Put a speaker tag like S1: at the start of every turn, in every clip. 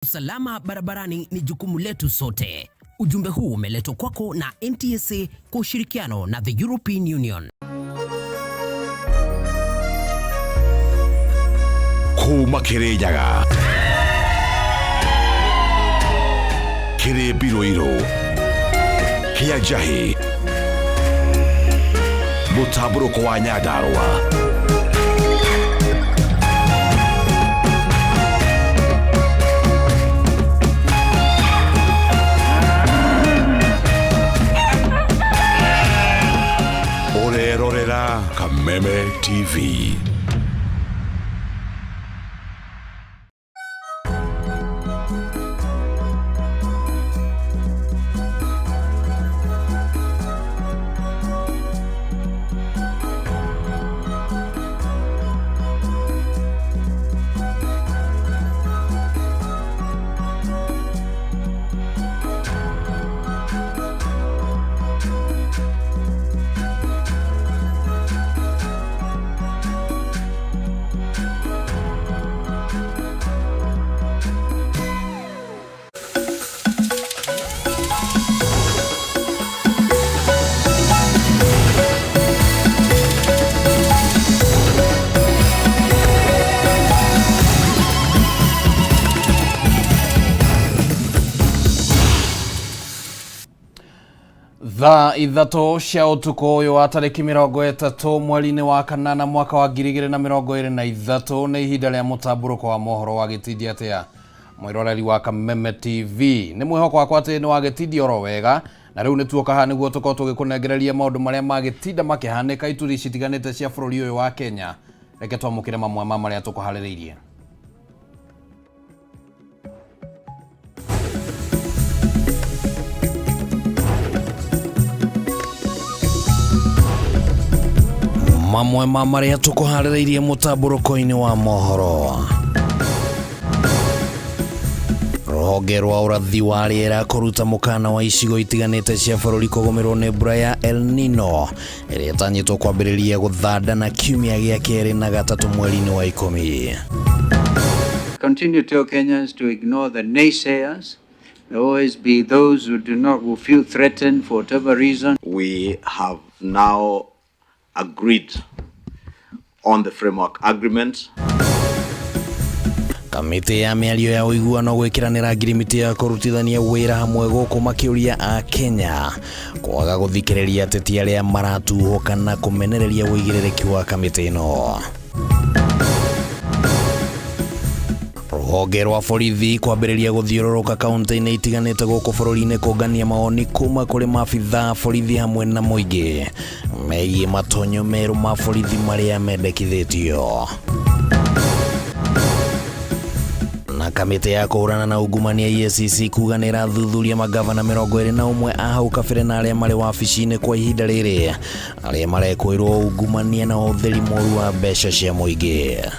S1: Usalama barabarani ni jukumu letu sote. Ujumbe huu umeletwa kwako na NTSA kwa ushirikiano na the European Union.
S2: Kuma Kirinyaga kĩrĩ mbirũirũ kĩa njahĩ mũtambũrũko wa Nyandarũa. Ũrerorera Kameme TV.
S3: Thaa 3 cia ũtukũ ũyũ wa tarĩki 30 mweri-inĩ wa kanana mwaka wa 2023 nĩ ihinda rĩa mũtambũrũko wa mohoro wa gĩtindi atĩa mwĩroreri wa Kameme TV. Nĩ mwĩhoko wakwa atĩ nĩ wagĩtindia oro wega, na rĩu nĩ tuoka haha nĩguo tũkorwo tũgĩkũnengereria maũndũ marĩa magĩtinda makĩhanĩka ituri citiganĩte cia bũrũri ũyũ wa Kenya. Reke twamũkĩre mamwe ma marĩa tũkũharĩrĩirie. Mamwe ma marĩa tũkũharĩrĩirie mũtambũrũko-inĩ wa mohoro. Rũhonge rwa ũrathi wa rĩera kũruta mũkana wa icigo itiganĩte cia bũrũri kũgũmĩrwo nĩ mbura ya El Nino ĩrĩa ĩtanyĩtwo kwambĩrĩria gũthanda na kiumia gĩa kerĩ na gatatũ mweri-inĩ wa 10.
S4: Continue to tell Kenyans to ignore the naysayers. There will always be those who do not, who feel threatened for whatever reason.
S5: We have now agreed on the framework agreement.
S3: Kamĩtĩ ya mĩario ya ũiguano gwĩkĩranĩra ngirimiti ya kũrutithania wĩra hamwe gũkũ makĩũria a Kenya kwaga gũthikĩrĩria ateti arĩa maratuhũka na kũmenereria ũigĩrĩrĩki wa kamĩtĩ ĩno. Rũhonge rwa borithi kwambĩrĩria gũthiũrũrũka kaunti-inĩ itiganĩte gũkũ bũrũri-inĩ kũngania mawoni kuma kũrĩ maabithaa borithi hamwe na mũingĩ megiĩ matonyo merũ ma borithi marĩa mendekithĩtio. Na kamĩtĩ ya kũhũrana na ungumania EACC kuga nĩ ĩrathuthuria magavana 21 a hau kabere na arĩa marĩ wabici-inĩ kwa ihinda rĩrĩ arĩa marekũĩrwo ungumania na ũhũthĩri mũru wa mbeca cia mũingĩ.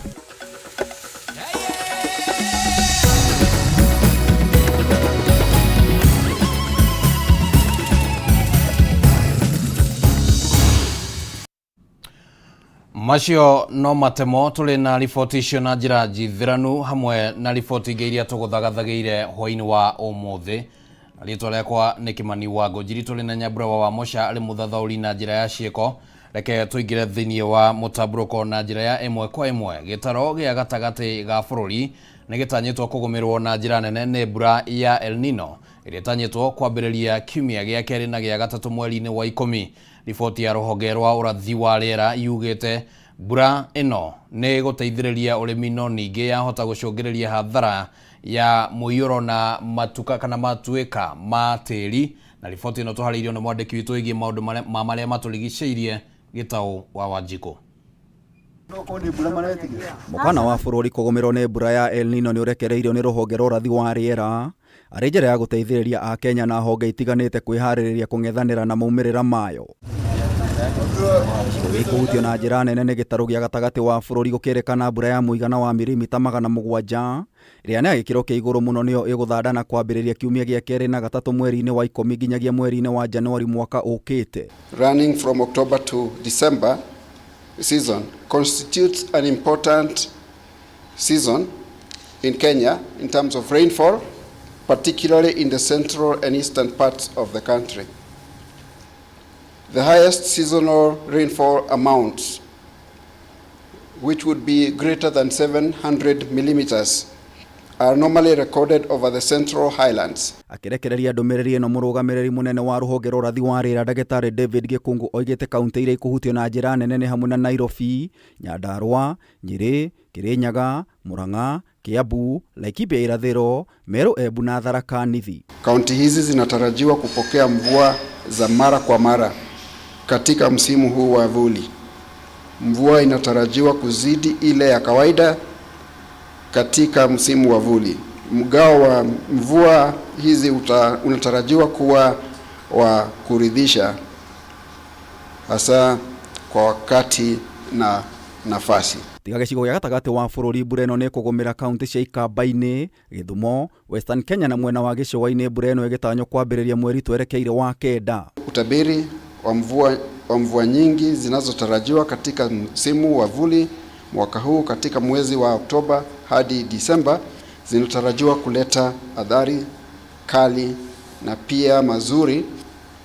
S3: Macio no matemo tũrĩ na riboti icio na njĩra njithĩranu hamwe na riboti ingĩ iria tũgũthagathagĩire hwaĩ-inĩ wa ũmũthĩ. Rĩtwa rĩakwa nĩ Kĩmani wa Ngũnjiri, tũrĩ na Nyambura wa Wamũca arĩ mũthathaũri na njĩra ya ciĩko. Reke tũingĩre thĩinĩ wa mũtambũrũko na njĩra ya ĩmwe kwa ĩmwe. Gĩtaro gĩa gatagatĩ ga bũrũri nĩ gĩtanyĩtwo kũgũmĩrwo na njĩra nene nĩ mbura ya El Nino ĩrĩa ĩtanyĩtwo kwambĩrĩria kiumia gĩa kerĩ na gĩa gatatũ mweri-inĩ wa 10. Riboti ya rũhonge rwa ũrathi wa rĩera yugĩte mbura ĩno nĩ gũteithĩrĩria ũrĩmi no ningĩ yahota gũcũngĩrĩria hathara ya mũiyũro na matuka kana matuĩka ma tĩri. Na riboti ĩno tũharĩirio nĩ mwandĩki witũ wĩgiĩ maũndũ ma marĩa matũrigicĩirie Gĩtaũ wa Wanjikũ.
S6: Mũkana wa bũrũri kũgũmĩrwo nĩ mbura ya El Nino nĩ ũrekereirio nĩ rũhonge rwa ũrathi wa rĩera arĩ njĩra ya gũteithĩrĩria Akenya na honge itiganĩte kwĩharĩrĩria kũng'ethanĩra na maumĩrĩra mayo. Gĩcigo gĩkũhutio na njĩra nene nĩ gĩtarũ gĩa gatagatĩ wa bũrũri gũkĩrĩkana mbura ya mũigana wa mirimita 700 ĩrĩa nĩ ya gĩkĩro kĩa igũrũ mũno nĩyo ĩgũthanda na kwambĩrĩria kiumia gĩa kerĩ na gatatũ mweri-inĩ wa 10 nginyagia mweri-inĩ wa Januari mwaka ũkĩte.
S7: Running from October to December season constitutes an important season in Kenya in terms of rainfall, particularly in the central and eastern parts of the country. The highest seasonal rainfall amounts, which would be greater than 700 millimeters, are normally recorded over the central highlands.
S6: Akĩrekereria ndũmĩrĩri ĩno mũrũgamĩrĩri mũnene wa rũhonge rwa ũrathi wa rĩera ndagĩtarĩ David Gĩkũngũ oigĩte kaunti iria ikũhutio na njĩra nene nĩ hamwe na Nairobi, Nyandarua, Nyĩrĩ, Kĩrĩnyaga, Murang'a, Kiambu, Laikipia Irathĩro, Meru, Embu na Tharaka Nithi.
S7: Kaunti hizi zinatarajiwa kupokea mvua za mara kwa mara katika msimu huu wa vuli. Mvua inatarajiwa kuzidi ile ya kawaida katika msimu wa vuli. Mgao wa mvua hizi unatarajiwa kuwa wa kuridhisha hasa kwa wakati na nafasi.
S6: Tiga gĩcigo gĩa gatagatĩ wa bũrũri mbura ĩno nĩ ĩkũgũmĩra kaunti cia Ikamba-inĩ, Gĩthumo, Western Kenya na mwena wa gĩcũa-inĩ mbura ĩno ĩgĩtanywo kwambĩrĩria mweri twerekeire wa kenda.
S7: Utabiri wa mvua nyingi zinazotarajiwa katika msimu wa vuli mwaka huu katika mwezi wa Oktoba hadi Disemba zinatarajiwa kuleta athari kali na pia mazuri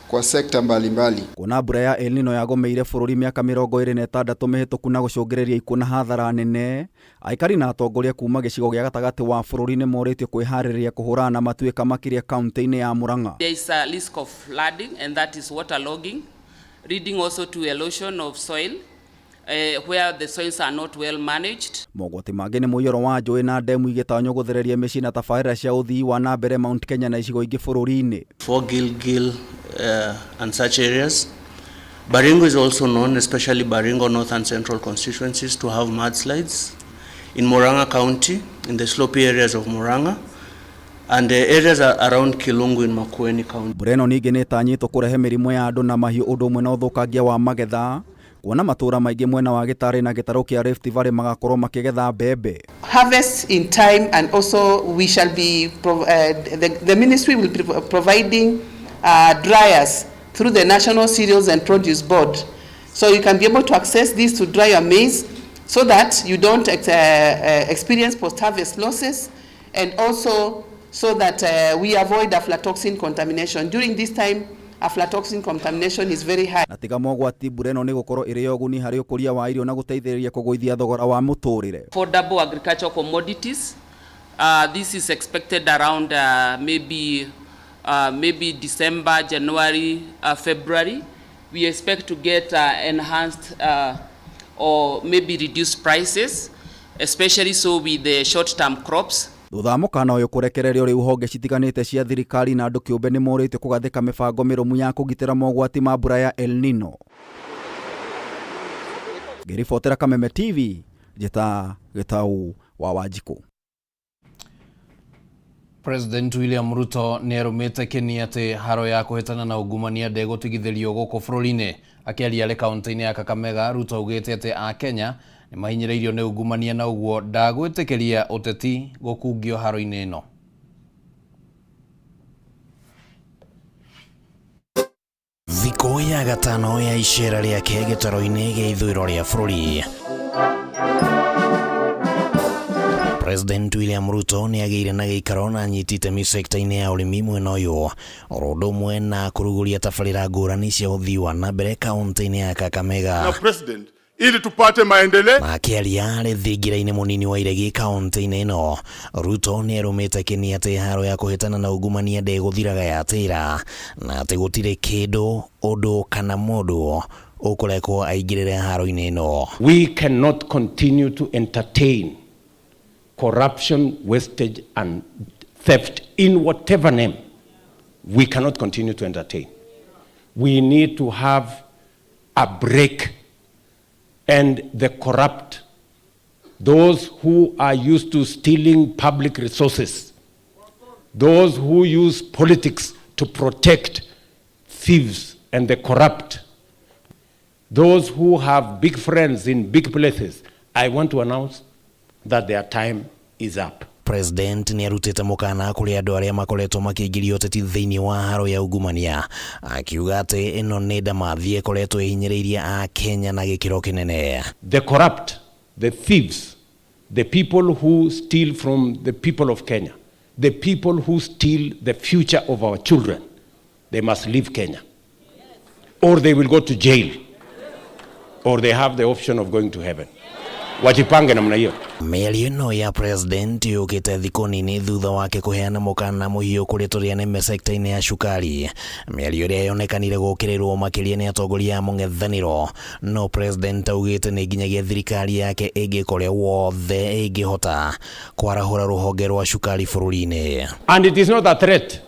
S7: kwa sekta mbalimbali.
S6: Kuona mbura ya El Nino yagomeire bũrũri mĩaka 26 mĩhĩtũku na gũcũngĩrĩria ikuũ na hathara nene, aikari na atongoria kuma gĩcigo gĩa gatagatĩ wa bũrũri nĩ morĩtio kwĩharĩrĩria kũhũrana na matuĩka makĩria kaunti-inĩ ya Murang'a.
S8: There is a risk of flooding, and that is waterlogging, leading also to erosion of soil, where the soils are not well managed.
S6: Mogwati mangĩ nĩ mũiyũro wa njũĩ na ndemu igĩtanywo gũthereria mĩciĩ na tabarĩra cia ũthii wa na mbere Mount Kenya na icigo ingĩ bũrũri-inĩ.
S9: For Gilgil and such areas. Baringo is also known, especially Baringo North and Central constituencies, to have mudslides. In Murang'a County, in the slopy areas of Murang'a, and the areas around Kilungu in Makueni County.
S6: Mbura ĩno ningĩ nĩ ĩtanyĩtwo kũrehe mĩrimũ ya andũ na mahiũ ũndũ ũmwe na ũthũkangia wa magetha, kuona matũũra maingĩ mwena wa Gĩtarĩ na gĩtarũ kĩa Rift Valley magakorwo makĩgetha mbembe.
S10: Harvest in time, and also we shall be the ministry will be providing dryers through the National Cereals and Produce Board, so you can be able to access these to dry your maize so that you don't experience post-harvest losses, and also so that we avoid aflatoxin contamination. During this time, aflatoxin contamination is very high.
S6: Na tiga mogwati mbura ĩno nĩ gũkorwo ĩrĩ ya ũguni harĩ ũkũria wa irio na gũteithĩrĩria kũgũithia thogora wa mũtũrĩre.
S8: Affordable agricultural commodities. This is expected around maybe December, January, February. We expect to get enhanced or maybe reduced prices, especially so with the short-term crops.
S6: Thutha wa mũkana ũyũ kũrekererio rĩu honge citiganĩte cia thirikari na andũ kĩũmbe nĩ morĩtio kũgathĩka mĩbango mĩrũmu ya kũgitĩra mogwati ma mbura ya El Nino. Ngĩribotera Kameme TV, njĩta Gĩtau wa Wanjikũ.
S3: President William Ruto nĩ arũmĩte kĩni atĩ haro ya kũhĩtana na ungumania ndĩgũtigithĩrio gũkũ bũrũri-inĩ. Akĩaria arĩ kaunti-inĩ ya Kakamega, Ruto augĩte atĩ Akenya nĩ mahinyĩrĩirio nĩ ungumania na ũguo ndagwĩtĩkĩria ũteti gũkungio haro-inĩ ĩno.
S1: Thikũ ya gatano ya icera rĩake gĩtaro-inĩ gĩa ithũĩro rĩa bũrũri, President William Ruto nĩ agĩire na gĩikaro na anyiti itemi sekta-inĩ ya ũrĩmi mwena ũyũ oro ũndũ ũmwe na kũrugũria tabarĩra ngũrani cia ũthii wa na mbere kaunti-inĩ ya Kakamega.
S11: Na president ili tupate maendeleo.
S1: Na akĩaria arĩ thingira-inĩ mũnini wa Iregi kaunti-inĩ ĩno, Ruto nĩ arũmĩte kĩni atĩ haro ya kũhĩtana na ungumania ndĩgũthiraga yatĩra na atĩ gũtirĩ kĩndũ, ũndũ kana mũndũ ũkũrekwo aingĩrĩre haro-inĩ ĩno.
S12: We cannot continue to entertain corruption, wastage and theft in whatever name. We cannot continue to entertain. We need to have a break, and the corrupt, those who are used to stealing public resources, those who use politics to protect thieves and the corrupt, those who have big friends in big places, I want to announce that their time is up.
S1: President nĩ arutĩte mũkana kũrĩ andũ arĩa makoretwo makĩingĩria ũteti thĩinĩ wa haro ya ungumania, akiuga atĩ ĩno nĩ ndamathi ĩkoretwo ĩhinyĩrĩirie Akenya na gĩkĩro kĩnene.
S12: The corrupt, the thieves, The people who steal from the people of Kenya, the people who steal the future of our children, they must leave Kenya. Or they will go to jail. Or they have the option of going to heaven. Wajipange namna hiyo.
S1: Mĩario ĩno ya president yũkĩte thikũ nini thutha wake kũheana mũkana mũhiũ kũrĩ tũrĩa nĩme sekta-inĩ ya cukari. Mĩario ĩrĩa yonekanire gũkĩrĩrwo makĩria nĩ atongoria a mũng'ethanĩro, no president augĩte nĩ nginyagia thirikari yake ĩngĩka ũrĩa wothe ĩngĩhota kwarahũra rũhonge rwa cukari bũrũri-inĩ.
S12: And it is not a threat.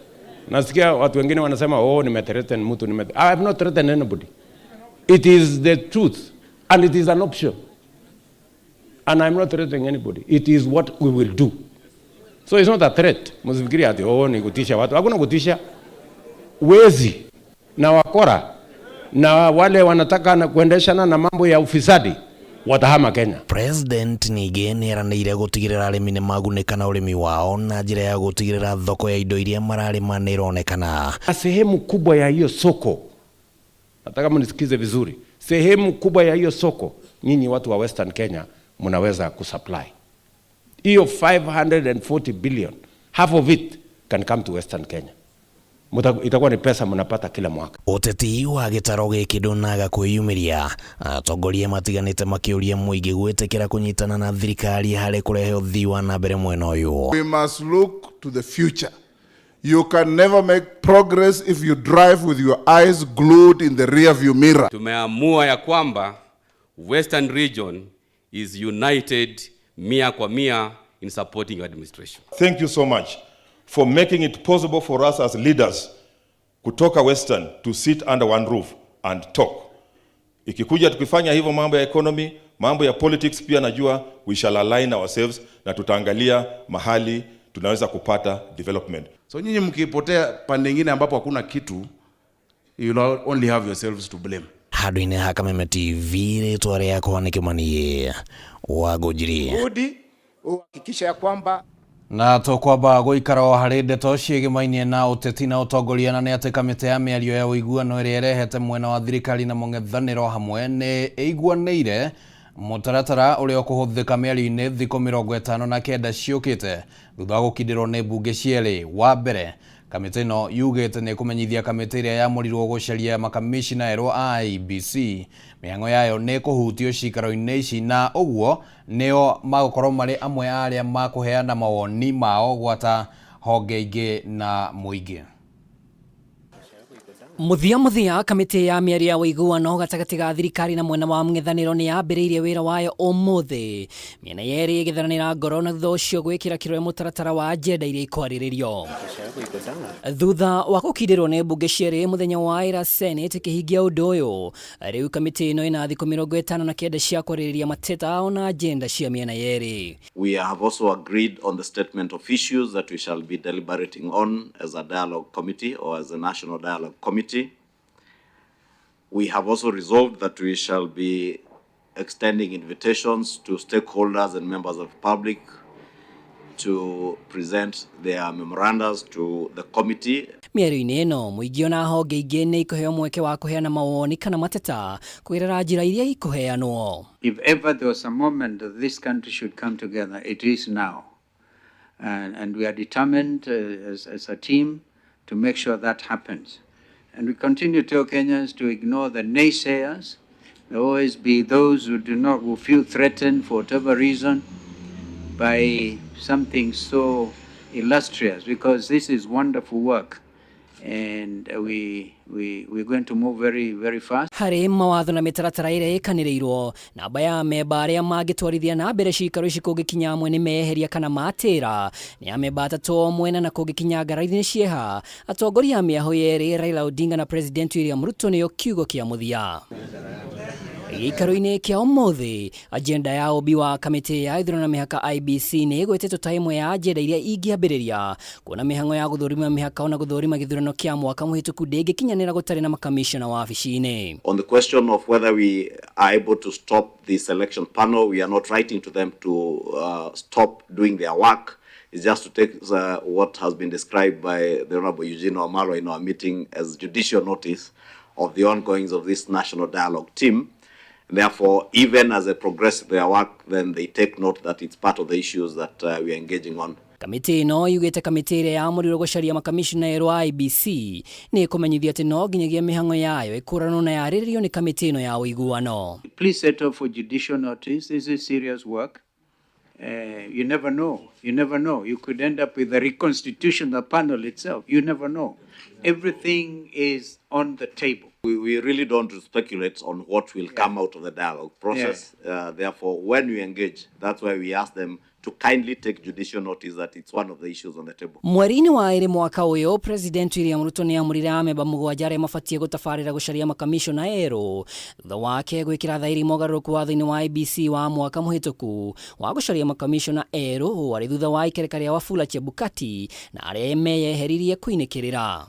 S12: Nasikia watu wengine wanasema, oh, nimethreaten mtu, I have not threatened anybody. It is the truth and it is an option. And I'm not threatening anybody. It is what we will do. So it's not a threat. Msifikirie ati oh, ni kutisha watu. Hakuna kutisha. Wezi na wakora na wale wanataka na kuendeshana na mambo ya ufisadi watahama Kenya.
S1: President ningĩ nĩeranĩire gũtigĩrĩra arĩmi nĩ magunĩka na ũrĩmi wao na njĩra ya gũtigĩrĩra thoko ya indo iria mararĩma nĩ ĩronekana.
S12: Sehemu kubwa ya hiyo soko, nataka mnisikize vizuri, sehemu kubwa ya hiyo soko nyinyi watu wa Western Kenya mnaweza kusupply hiyo 540 billion, half of it can come to Western Kenya. Itakuwa ni pesa mnapata kila mwaka.
S1: Ũteti wa gĩtaro gĩkĩ ndũnaga kwĩyumĩria, atongoria matiganĩte makĩũria mũingĩ gwĩtĩkĩra kũnyitana na thirikari harĩ kũrehe ũthii wa na mbere mwena ũyũ.
S11: We must look to the future. You can never make progress if you drive with your eyes glued in the rear view mirror.
S13: Tumeamua ya kwamba Western Region is united 100% in supporting your administration.
S11: Thank you so much for making it possible for us as leaders kutoka Western to sit under one roof and talk. Ikikuja tukifanya hivyo mambo ya economy, mambo ya politics pia najua we shall align ourselves na tutaangalia mahali tunaweza kupata development.
S14: So nyinyi mkipotea pande nyingine ambapo hakuna kitu, you'll only have yourselves to blame.
S1: Handũ-inĩ ha Kameme TV, rĩtwa rĩakwa nĩ Kĩmani wa Ngũnjiri.
S7: Rudi uhakikisha ya kwamba
S3: na tũkwamba gũikara o harĩ ndeto ciĩgĩmainie na ũteti na ũtongoria, na nĩ atĩ kamĩtĩ ya mĩario ya ũiguano ĩrĩa ĩrehete mwena wa thirikari na mũng'ethanĩro hamwe nĩ ĩiguanĩire mũtaratara ũrĩa ũkũhũthĩka mĩario-inĩ thikũ 59 ciũkĩte thutha wa gũkindĩrwo nĩ mbunge cierĩ. Wa mbere, kamĩtĩ ĩno yugĩte nĩ ĩkũmenyithia kamĩtĩ ĩrĩa yamũrirwo gũcaria makamishina erũ a IEBC mĩhang'o yayo nĩ ĩkũhutio ciikaro-inĩ ici, na ũguo nĩo magũkorwo marĩ amwe a arĩa makũheana mawoni mao gwata honge ingĩ na mũingĩ.
S15: Mũthia mũthia, kamĩtĩ ya mĩario ya ũiguano gatagatĩ ga thirikari na mwena wa mũng'ethanĩro nĩ yambĩrĩirie wĩra wayo ũmũthĩ, mĩena yerĩ ĩgĩtharanĩra ngoro na thutha ũcio gwĩkĩra kĩrore mũtaratara wa agenda iria ikwarĩrĩrio. Thutha wa gũkindĩrwo nĩ mbunge cierĩ mũthenya wa ira, Senate ĩkĩhingia ũndũ ũyũ. Rĩu kamĩtĩ ĩno ĩna thikũ 59 cia kwarĩrĩria mateta ona agenda cia mĩena yerĩ.
S5: We have also agreed on the statement of issues that we shall be deliberating on as a dialogue committee or as a national dialogue committee. We have also resolved that we shall be extending invitations to stakeholders and members of the public to present their memoranda to the committee.
S15: Mĩario-inĩ ĩno, mũingĩ ona honge ingĩ nĩ ikũheo mweke wa kũheana mawoni kana mateta kũgerera njĩra iria ikũheanwo.
S4: If ever there was a moment that this country should come together, it is now. And we are determined as a team to make sure that happens. And we continue to tell Kenyans to ignore the naysayers. There will always be those who do not, who feel threatened for whatever reason by something so illustrious, because this is wonderful work. And we're going to move very, very fast.
S15: Harĩ mawatho na mĩtaratara ĩrĩa ĩkanĩrĩirwo, namba ya amemba arĩa mangĩtwarithia na mbere ciikaro ici kũngĩkinya amwe nĩ meheria kana matĩra nĩ amemba atatũ o mwena, na kũngĩkinya ngarathi nĩ cieha, atongoria a mĩahũ yerĩ Raila Odinga na President William Ruto nĩo kiugo kĩa mũthia. Gĩikaro-inĩ kĩa ũmũthĩ, agenda ya ũmbi wa kamĩtĩ ya ithurano na mĩhaka IEBC nĩ ĩgwetetwo ta ĩmwe ya agenda iria ingĩambĩrĩria kuona mĩhang'o ya gũthũrima mĩhaka ona gũthũrima gĩthurano kĩa mwaka mũhĩtũku ndĩngĩkinyanĩra gũtarĩ na makamishona wabici-inĩ.
S5: On the question of whether we are able to stop the selection panel, we are not writing to them to stop doing their work. It's just to take what has been described by the Honorable Eugene Wamalwa in our meeting as judicial notice of the ongoings of this national dialogue team. Therefore, even as they progress their work, then they take note that it's part of the issues that we are engaging on.
S15: Kamĩtĩ ĩno yugĩte kamĩtĩ ĩrĩa yamũrirwo gũcaria makamishna erũ a IEBC nĩ ĩkũmenyithia atĩ no nginyagia mĩhang'o yayo ĩkũranwo na yarĩrĩrio nĩ kamĩtĩ ĩno ya ũiguano.
S4: Please settle for judicial notice. This is serious work. You never know. You never know. You could end up with a reconstitution of the panel itself. You never know. Everything is on the table.
S5: We really don't speculate on what will come out of the dialogue process. Therefore, when we engage, that's why we ask them to kindly take judicial notice that it's one of the issues on the table.
S15: Mweri-inĩ wa ĩrĩ mwaka ũyũ, President William Ruto nĩ amũrire amemba mũgwanja arĩa mabatiĩ gũtabarĩra gũcaria makamishona erũ thutha wake gwĩkĩra thaĩri mogarũrũku watho-inĩ wa IEBC wa mwaka mũhĩtũku wa gũcaria makamishona erũ arĩ thutha wa ikereka rĩa Wafula Chebukati na arĩa meyeheririe kũinĩkĩrĩra.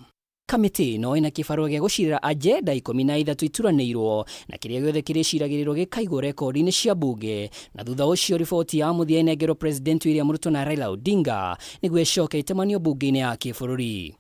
S15: Kamĩtĩ ĩno ĩna kĩbarũa gĩa gũcirĩra agenda 13 ituranĩirwo na kĩrĩa gĩothe kĩrĩciragĩrĩrwo gĩkaigwo rekondi-inĩ cia bunge, na thutha ũcio riboti ya mũthia ĩnengerwo President William Ruto na Raila Odinga nĩguo ĩcoke ĩtemanio bunge-inĩ ya kĩbũrũri.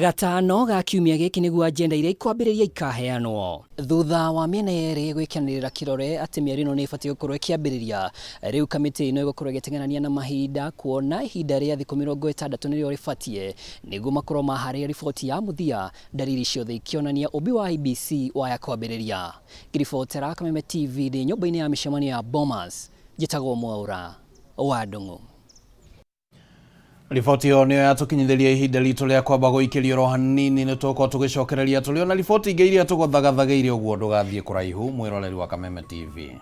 S15: Gatano ga kiumia gĩkĩ nĩguo agenda iria ikwambĩrĩria ikaheanwo. Thutha wa mĩena yerĩ gwĩkĩranĩrĩra kĩrore atĩ mĩario ĩno nĩ ĩbatiĩ gũkorwo ĩkĩambĩrĩria, rĩu kamĩtĩ ĩno ĩgũkorwo ĩgĩteng'erania na mahinda kuona ihinda rĩa thikũ 60 nĩrĩo rĩbatiĩ nĩguo makorwo maharĩria riboti ya mũthia, ndariri ciothe ikĩonania ũmbi wa IEBC waya kwambĩrĩria. Ngĩribotera Kameme TV ndĩ nyũmba-inĩ ya mĩcemanio ya Bomas, njĩtagwo Mwaura wa Ndung'u.
S3: Riboti ĩyo nĩyo yatũkinyithĩria ihinda ritũ rĩa kwamba gũikĩrio ro hanini, nĩ tũgũkorwo tũgĩcokereria tũrĩ ona riboti ingĩ iria tũgũthagathagĩire, ũguo ndũgathiĩ kũraihu mwĩroreri wa Kameme TV.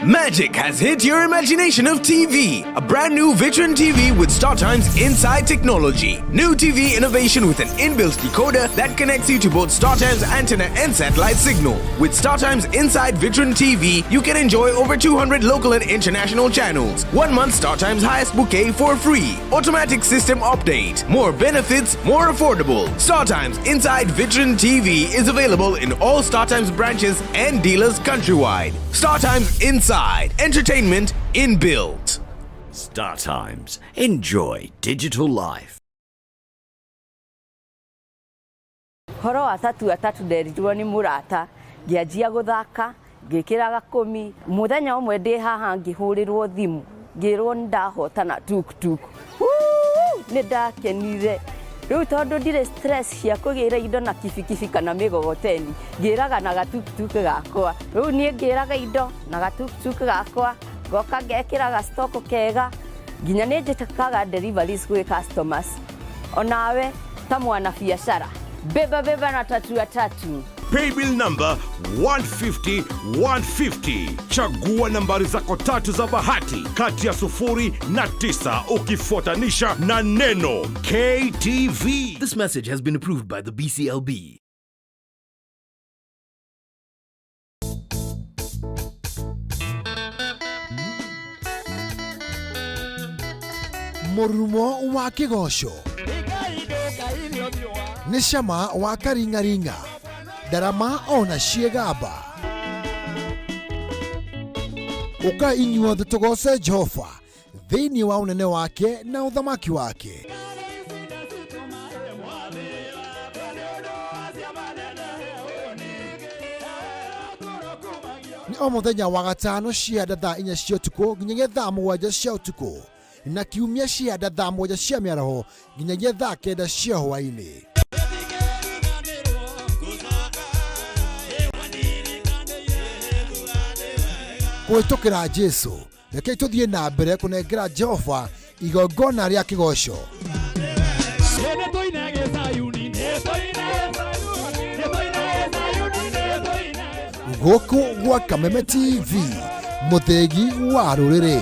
S16: Magic has hit your imagination of TV. A brand new Vitron TV with StarTimes Inside technology. New TV innovation with an inbuilt decoder that connects you to both StarTimes antenna and satellite signal. With StarTimes Inside Vitron TV, you can enjoy over 200 local and international channels. 1 month StarTimes highest bouquet for free. Automatic system update. More benefits, more affordable. StarTimes Inside Vitron TV is available in all StarTimes branches and dealers countrywide. StarTimes Inside. Entertainment inbuilt.
S17: StarTimes. Enjoy digital life.
S18: Horo wa tatu atatu nderirwo nĩ mũrata, ngĩanjia gũthaka, ngĩkĩra gakũmi. Mũthenya ũmwe ndĩ haha ngĩhũrĩrwo thimũ, ngĩrwo nĩ ndahotana tuk tuk. Nĩ ndakenire. Rĩu tondũ ndirĩ stress cia kũgĩra indo na kibikibi kana mĩgogoteni, ngĩraga na gatuktuk gakwa. Rĩu niĩ ngĩraga indo na gatuktuk gakwa, ngoka ngekĩra gastoko kega, nginya nĩ njĩkaga deliveries gwĩ customers. Onawe ta mwana biacara, beba beba na tatu atatu.
S2: Paybill number 150 150. Chagua nambari zako tatu za bahati kati ya 0 na 9 ukifuatanisha na neno KTV.
S19: This message has been approved by the BCLB.
S20: Mũrurumo wa kĩgoco nĩ cama wa karingaringa, ndarama ona ciĩgamba. Ũka inyuothe tũgoce Jehova thĩinĩ wa ũnene wake na ũthamaki wake. Nĩ o mũthenya wa gatano cia thaa 4 cia ũtukũ nginyagia thaa 7 cia ũtukũ, na kiumia cia thaa 7 cia mĩaraho nginyagia thaa 9 cia hwaĩ-inĩ. Kũhĩtũkĩra Jesũ, rekei tũthiĩ na mbere kũnengera Jehova igongona rĩa kĩgoco. Gũkũ gwa Kameme TV, mũthĩgi wa rũrĩrĩ.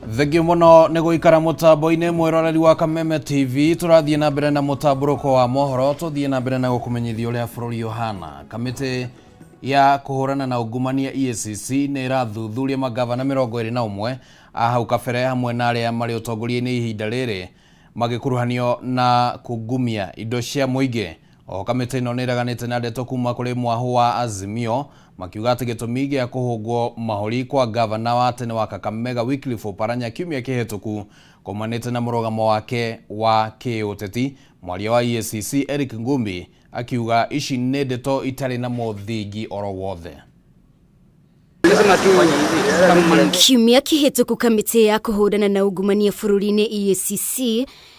S3: Thengiũ mũno nĩ gũikara mũtambo-inĩ mwĩroreri wa Kameme TV. Tũrathiĩ na mbere na mũtambũrũko wa mohoro, tũthiĩ na mbere na gũkũmenyithia ũrĩa bũrũri ũhana. Kamĩtĩ ya kũhũrana na ungumania EACC nĩ ĩrathuthuria magavana 21 a hau kabere hamwe na arĩa marĩ ũtongoria-inĩ ihinda rĩrĩ magĩkuruhanio na kungumia indo cia mũingĩ. Oho kamĩtĩ ĩno nĩ ĩreganĩte na ndeto kuma kũrĩ mwahũ wa Azimio makiuga atĩ gĩtũmi gĩa kũhũngwo mahũri kwa gavana wa tene wa Kakamega Wycliffe Oparanya kiumia kĩhĩtũku kumanĩte na mũrũgamo wake wa kĩũteti. Mwaria wa EACC Eric Ngumbi akiuga ici nĩ ndeto itarĩ na mũthingi oro wothe.
S21: Kiumia kĩhĩtũku kamĩtĩ ya kũhũrana na ungumania bũrũri-inĩ EACC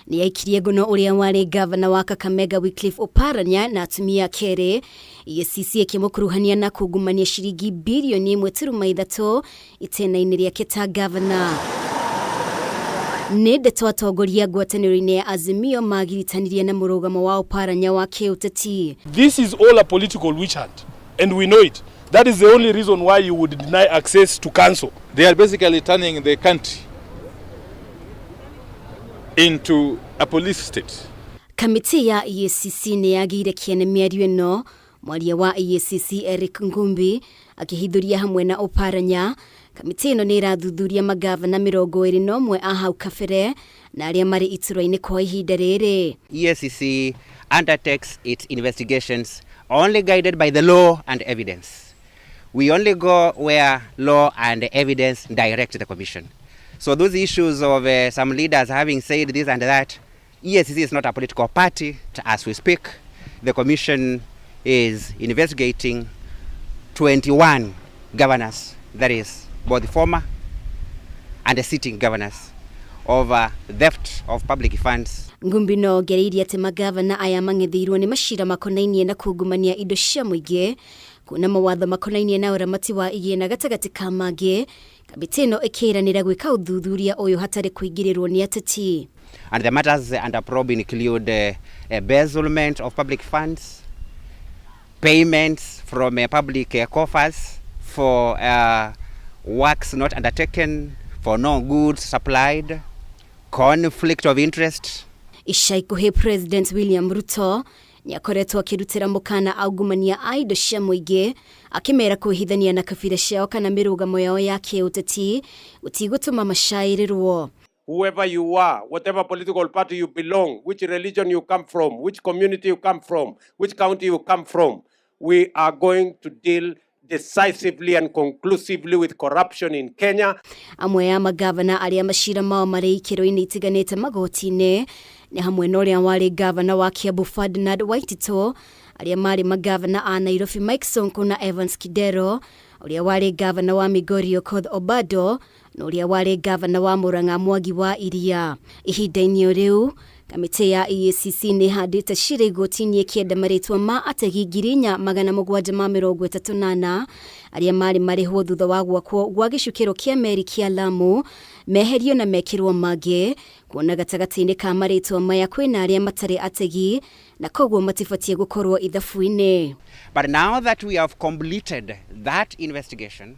S21: nĩ yaikirie ngono ũrĩa warĩ gavana wa Kakamega Wycliffe Oparanya na atumia kerĩ. EACC ĩkĩmũkuruhania na kungumania ciringi birioni 1.3 itena-inĩ rĩake ta gavana. Nĩ ndeto atongoria ngwatanĩro-inĩ ya Azimio magiritanirie na mũrũgamo wa Oparanya wa kĩũteti.
S22: This is all a political witch hunt, and we know it. That is the only reason why you would deny access to council.
S23: They are basically turning the country into a police state.
S21: Kamĩtĩ ya EACC nĩ yagĩire kĩene mĩario ĩno. Mwaria wa EACC Eric Ngumbi akĩhithũria hamwe na Oparanya. Kamĩtĩ ĩno nĩ ĩrathuthuria magavana 21 a hau kabere na arĩa marĩ iturwa-inĩ kwa ihinda rĩrĩ.
S24: EACC undertakes its investigations only guided by the law and evidence. We only go where law and evidence direct the commission. So those issues of some leaders having said this and that, EACC is not a political party. As we speak, the commission is investigating 21 governors, that is, both the former and the sitting governors, over theft of public funds.
S21: Ngumbi no ongereirie atĩ magavana aya mang'etheirwo nĩ macira makonainie na kungumania indo cia mũingĩ, kuna mawatho makonainie na ũramati wa igĩna gatagatĩ ka mangĩ. Kamĩtĩ ĩno ĩkĩranĩra gwĩka ũthuthuria ũyũ hatarĩ kũingĩrĩrwo nĩ ateti.
S24: And the matters under probe include embezzlement of public funds, payments from public coffers for works not undertaken, for no goods supplied, conflict of interest.
S21: Ica ikuhĩ President William Ruto nĩ akoretwo akĩrutĩra mũkana aungumania a indo cia mũingĩ akĩmera kwĩhithania na kabira ciao kana mĩrũgamo yao ya kĩũteti gũtigũtũma macaĩrĩrwo.
S12: Whoever you are, whatever political party you belong, which religion you come from, which community you come from, which county you come from, we are going to deal decisively and conclusively with corruption in Kenya.
S21: Amwe a magavana arĩa macira mao marĩ ikĩro-inĩ itiganĩte magoti-inĩ nĩ hamwe na ũrĩa warĩ gavana wa Kiambu Ferdinand Waititu, arĩa marĩ magavana a Nairobi Mike Sonko na Evans Kidero, ũrĩa warĩ gavana wa Migori Okoth Obado na ũrĩa warĩ gavana wa Murang'a Mwangi wa Iria. Ihinda-inĩ o rĩu kamĩtĩ ya EACC nĩ ĩhandĩte cira igoti-inĩ ĩkĩenda marĩtwa ma ategi 4734 arĩa marĩ marĩhwo thutha wa gwakwo gwa gĩcukĩro kĩa meri kĩa Lamu meherio na mekĩrwo mangĩ, kuona gatagatĩ-inĩ ka marĩtwa maya kwĩna arĩa matarĩ ategi na koguo matibatiĩ gũkorwo ithabu-inĩ.
S24: But now that we have completed that investigation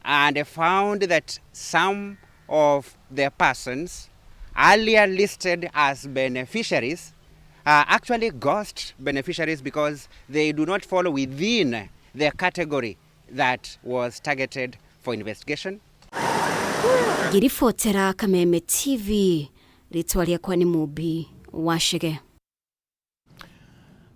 S24: and found that some of the persons earlier listed as beneficiaries are actually ghost beneficiaries because they do not fall within the category that was targeted for investigation.
S21: Ngĩribotera Kameme TV, rĩtwa rĩakwa nĩ Mũmbi wa Chege.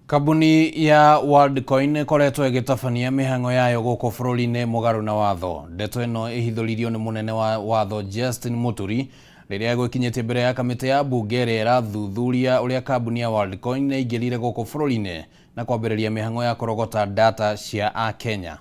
S3: Kambuni ya Worldcoin ĩkoretwo ĩgĩtabania mĩhang'o yayo gũkũ bũrũri-inĩ mũgarũ na watho. Ndeto ĩno ĩhithũririo nĩ mũnene wa watho Justin Muturi rĩrĩa gwĩkinyĩtie mbere ya kamĩtĩ ya mbunge ĩrĩa ĩrathuthuria ũrĩa kambuni ya Worldcoin ĩingĩrire gũkũ bũrũri-inĩ na kwambĩrĩria mĩhang'o ya kũrogota data cia Akenya.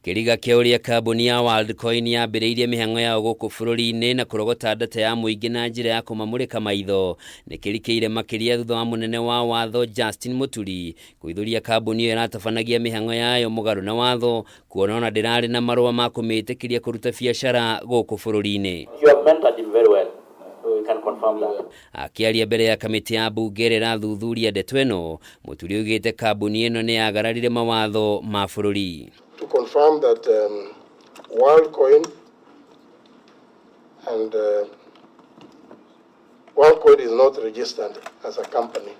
S25: Kĩriga kĩa ũrĩa kambuni ya Worldcoin yambĩrĩirie mĩhang'o yayo gũkũ bũrũri-inĩ na kũrogota data ya mũingĩ na njĩra ya kũmamũrĩka maitho nĩ kĩrikĩire makĩria thutha wa mũnene wa watho Justin Muturi kũithũria kambuni ĩyo ĩratabanagia mĩhang'o yayo mũgarũ na watho kuona ona ndĩrarĩ na marũa ma kũmĩtĩkĩria kũruta biacara gũkũ bũrũri-inĩ.
S26: You have mentored him very well. We can confirm that.
S25: Akĩaria mbere ya kamĩtĩ ya mbunge ĩrĩa ĩrathuthuria ndeto ĩno, Muturi oigĩte kambuni ĩno nĩ yagararire mawatho ma bũrũri.
S7: To confirm that Worldcoin
S6: And WorldCoin is not registered as a company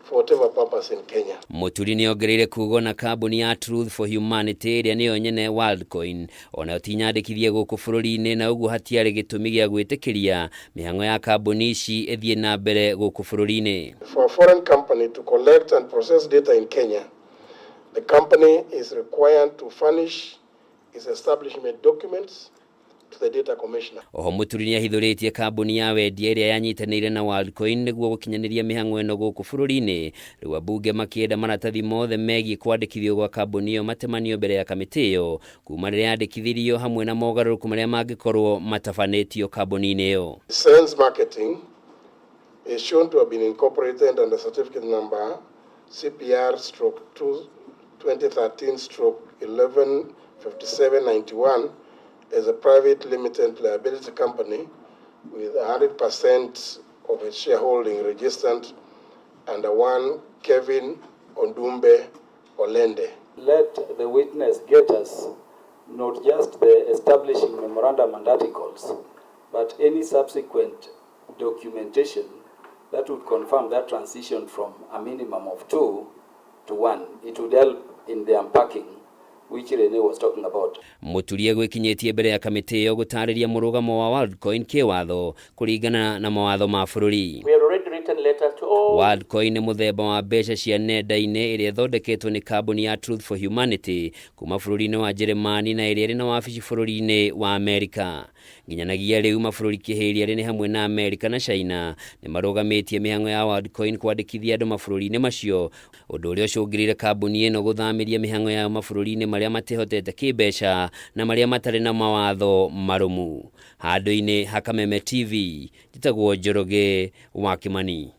S6: for whatever purpose in Kenya.
S25: Muturi nĩ ongereire kuga ona kambuni ya Truth for Humanity ĩrĩa nĩyo nyene Worldcoin onayo ti nyandĩkithie gũkũ bũrũri-inĩ na ũguo hatiarĩ gĩtũmi gĩa gwĩtĩkĩria mĩhang'o ya kambuni ici ĩthiĩ na mbere gũkũ bũrũri-inĩ.
S6: For a foreign company to collect and process data in Kenya, the company is required to furnish its establishment documents to the data commissioner.
S25: Oho Muturi nĩahithũrĩtie kambuni ya wendia ĩrĩa yanyitanĩire na Worldcoin nĩguo gũkinyanĩria mĩhang'o ĩno gũkũ bũrũri-inĩ. Rĩu ambunge makĩenda maratathi mothe megiĩ kwandĩkithio gwa kambuni ĩyo matemanio mbere ya kamĩtĩ ĩyo kuma rĩrĩa yandĩkithirio hamwe na mogarũrũku marĩa mangĩkorwo matabanĩtio kambuni-inĩ ĩyo.
S6: Sense Marketing is shown to have been incorporated under certificate number CPR stroke 2013/115791 as a private limited liability company with 100% of its shareholding registered under one Kevin Odumbe Olende.
S26: Let the witness get us not just the establishing memorandum and articles, but any subsequent documentation that would confirm that transition from a minimum of 2 to 1. It would help in the unpacking which Rene was talking about.
S25: Muturi egwĩkinyĩtie mbere ya kamĩtĩ ĩyo gũtarĩria mũrũgamo wa Worldcoin kĩwatho kũringana na mawatho ma bũrũri.
S26: We have already written letters to all.
S25: Worldcoin nĩ mũthemba wa mbeca cia nenda-inĩ ĩrĩa ĩthondeketwo nĩ kambuni ya Truth for Humanity kuma bũrũri-inĩ wa Jeremani na ĩrĩa ĩrĩ na wabici bũrũri-inĩ wa Amerika. Nginyanagia rĩu mabũrũri kĩhĩria nĩ hamwe na Amerika na China nĩ marũgamĩtie mĩhang'o ya Worldcoin kwandĩkithia andũ mabũrũri-inĩ macio, ũndũ ũrĩa ũcũngĩrĩire kambuni ĩno gũthamĩria mĩhang'o yayo mabũrũri-inĩ marĩa matehotete kĩmbeca na marĩa matarĩ na mawatho marũmu. Handũ-inĩ ha Kameme TV, njĩtagwo Njoroge wa Kimani.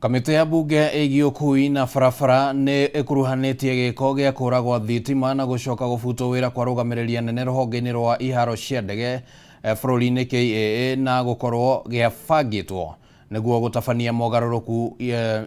S3: Kamĩtĩ ya mbunge ĩgiĩ ũkui na barabara nĩ ĩkuruhanĩtie gĩko gĩa kũragwo thitima na gũcoka gũbutwo wĩra kwa arũgamĩrĩri anene rũhonge-inĩ rwa iharo cia ndege bũrũri-inĩ KAA na gũkorwo gĩabangĩtwo nĩguo gũtabania mogarũrũku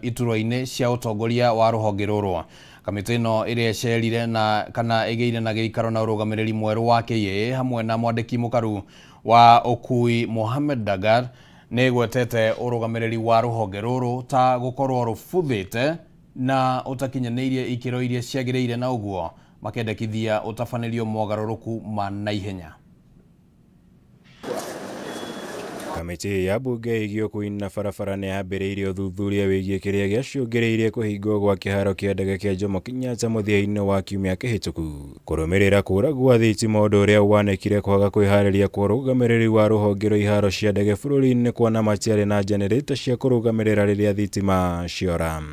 S3: iturwa-inĩ cia ũtongoria wa rũhonge rũrũ. Kamĩtĩ ĩno ĩrĩa ĩcerire na kana ĩgĩire na gĩikaro na ũrũgamĩrĩri mwerũ wa KAA hamwe na mwandĩki mũkaru wa ũkui Mohamed Dagar nĩ ĩgwetete ũrũgamĩrĩri wa rũhonge rũrũ ta gũkorwo rũbuthĩte na ũtakinyanĩirie ikĩro iria ciagĩrĩire na ũguo makendekithia ũtabanĩrio mogarũrũku ma naihenya.
S8: Kamĩtĩ ya mbunge ĩgiĩ ũkui na barabara nĩ yambĩrĩirie ũthuthuria wĩgiĩ kĩrĩa gĩacũngĩrĩirie kũhingwo gwa kĩharo kĩa ndege kĩa Jomo Kenyatta mũthia-inĩ wa kiumia kĩhĩtũku kũrũmĩrĩra kũra gwa thitima, ũndũ ũrĩa wanĩkire kwaga kwĩharĩria kwa ũrũgamĩrĩri wa rũhonge rwa iharo cia ndege bũrũri-inĩ kuona matiarĩ na jenereta cia kũrũgamĩrĩra rĩrĩa thitima ciora.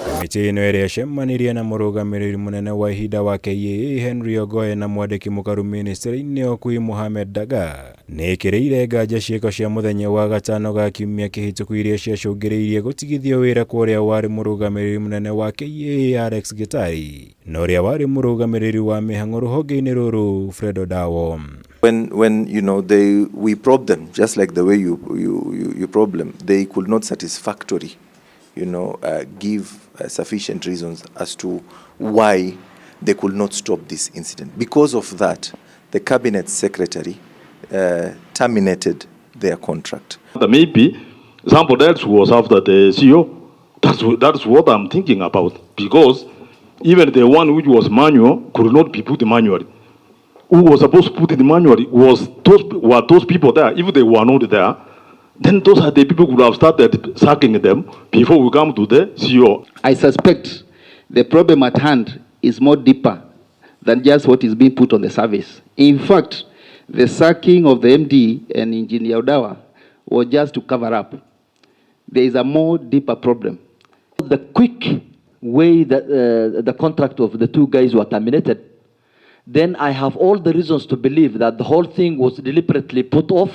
S8: Kamĩtĩ ĩno ĩrĩa ĩcemanirie na mũrũgamĩrĩri mũnene wa ihinda wa KAA Henry Ogoe na mwandĩki mũkaru ministry-inĩ ũkui Mohamed Dagar nĩ ĩkĩrĩire nganja ciĩko cia mũthenya wa gatano ga kiumia kĩhĩtũku iria ciacũngĩrĩirie gũtigithio wĩra kwa ũrĩa warĩ mũrũgamĩrĩri mũnene wa KAA Alex Gitari na ũrĩa warĩ mũrũgamĩrĩri wa mĩhang'o rũhonge-inĩ rũrũ Fred Odawo.
S9: When you know we probed them just like the way you probe them, they could not satisfactorily, you know, give sufficient reasons as to why they could not stop this incident. Because of that, the cabinet secretary terminated their contract.
S10: Maybe somebody else was after the CEO. That's what I'm thinking about, because even the one which was manual could not be put manually. Who was supposed to put it manually was those people there. If they were not there, then those are the people who would have started sacking them before we come to the CEO.
S11: I suspect the problem at hand is more deeper than just what is being put on the surface. In fact, the sacking of the MD and Engineer Odawa was just to cover up. There is a more deeper problem.
S13: The quick way that the contract of the two guys were terminated, then I have all the reasons to believe that the whole thing was deliberately put off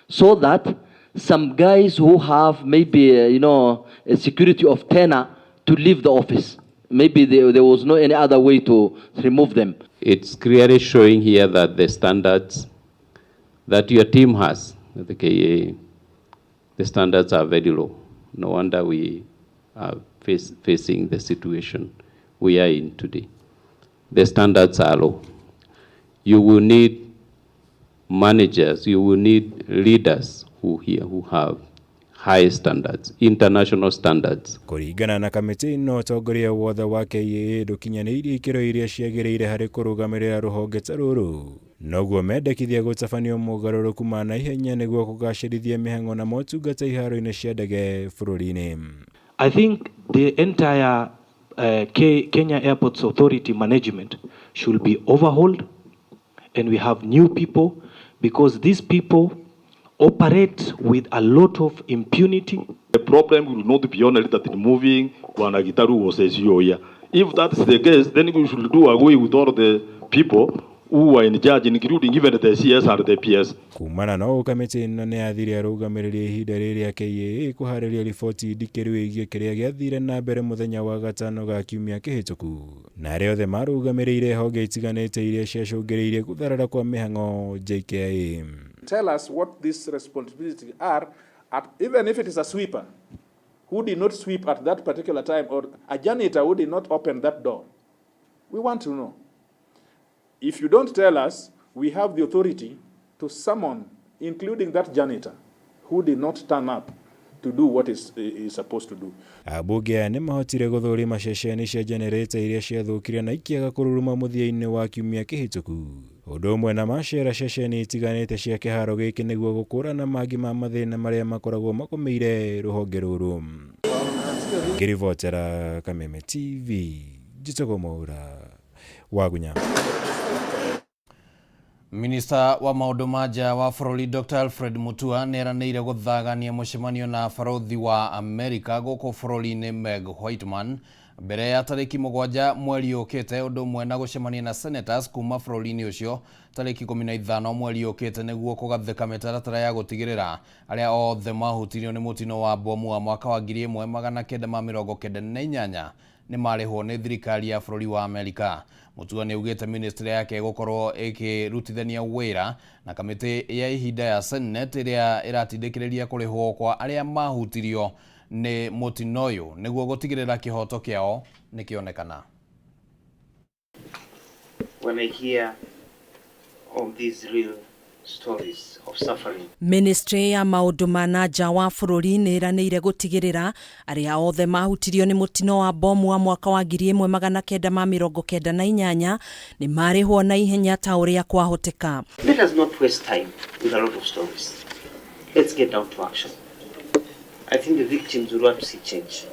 S13: so that some guys who have maybe, a security of tenure to leave the office. Maybe there was no any other way to remove them.
S27: It's clearly showing here that the standards that your team has at the KAA, the standards are very low. No wonder we are facing the situation we are in today. The standards are low. You will need managers, you will need leaders who here who have high standards, international standards.
S8: Kũringana na kamĩtĩ ĩno, ũtongoria wothe wa KAA ndũkinyanĩirie ikĩro iria ciagĩrĩire harĩ kũrũgamĩrĩra rũhonge ta rũrũ, noguo mendekithia gũtabanio mogarũrũku ma naihenya nĩguo kũgacĩrithia mĩhang'o na motungata iharo-inĩ cia ndege bũrũri-inĩ.
S1: I think the entire Kenya Airports Authority management should be overhauled, and we have new people, because these people operate with a lot of impunity.
S10: The problem will not be only that removing Bwana Gitaru was a CEO here. If that is the case, then we should do away with all the people who are in charge, including even the CS and the PS.
S8: Kumana na ũũ, kamĩtĩ ĩno nĩ yathire arũgamĩrĩri ihinda rĩrĩa KAA kũharĩria riboti ndikĩru ĩgiĩ kĩrĩa gĩathire na mbere mũthenya wa gatano ga kiumia kĩhĩtũku, na arĩa othe marũgamĩrĩire honge itiganĩte iria ciacũngĩrĩirie gũtharara kwa mĩhang'o JKIA.
S4: Tell us what these responsibilities are, at, even if it is a sweeper who did not sweep at that particular time, or a janitor who did not open that door. We want to know. If you don't tell us, we have the authority to summon, including that janitor who did not turn up to do what is supposed to do.
S8: Ambunge aya nĩ mahotire gũthũrima ceceni cia jenereta iria ciathũkire na ikĩaga kũruruma mũthia-inĩ wa kiumia kĩhĩtũku, ũndũ ũmwe na macera ceceni itiganĩte cia kĩharo gĩkĩ nĩguo gũkũrana mangĩ ma mathĩna marĩa makoragwo magũmĩire rũhonge rũrũ. Ngĩribotera Kameme TV, njĩtagwo Mwaura Wagunya.
S3: Minista wa maũndũ ma nja wa bũrũri Dr. Alfred Mutua nĩeranĩire gũthagania mũcemanio na barothi wa Amerika gũkũ bũrũri-inĩ Meg Whitman mbere ya tarĩki 7 mweri ũkĩte, ũndũ ũmwe na gũcemania na senators kuma bũrũri-inĩ ũcio tarĩki 15 mweri ũkĩte nĩguo kũgathĩka mĩtaratara ya gũtigĩrĩra arĩa othe mahutirio nĩ mũtino wa bomu wa mwaka wa 1998 nĩ marĩhwo nĩ thirikari ya bũrũri wa Amerika. Mutua nĩ augĩte ministry yake ĩgũkorwo ĩkĩrutithania wĩra na kamĩtĩ ya ihinda ya Senate ĩrĩa ĩratindĩkĩrĩria kũrĩhwo kwa arĩa mahutirio nĩ mũtino ũyũ nĩguo gũtigĩrĩra kĩhoto kĩao nĩkĩonekana.
S5: When I hear of these real stories of suffering.
S14: Ministry ya maũndũ ma na nja wa bũrũri nĩ ĩranĩire gũtigĩrĩra arĩa othe mahutirio nĩ mũtino wa bomu wa mwaka wa 1998 nĩ marĩhwo na ihenya ta ũrĩa kwahoteka.
S5: Let us not waste time with a lot of stories. Let's get down to action. I think the victims will want to see change.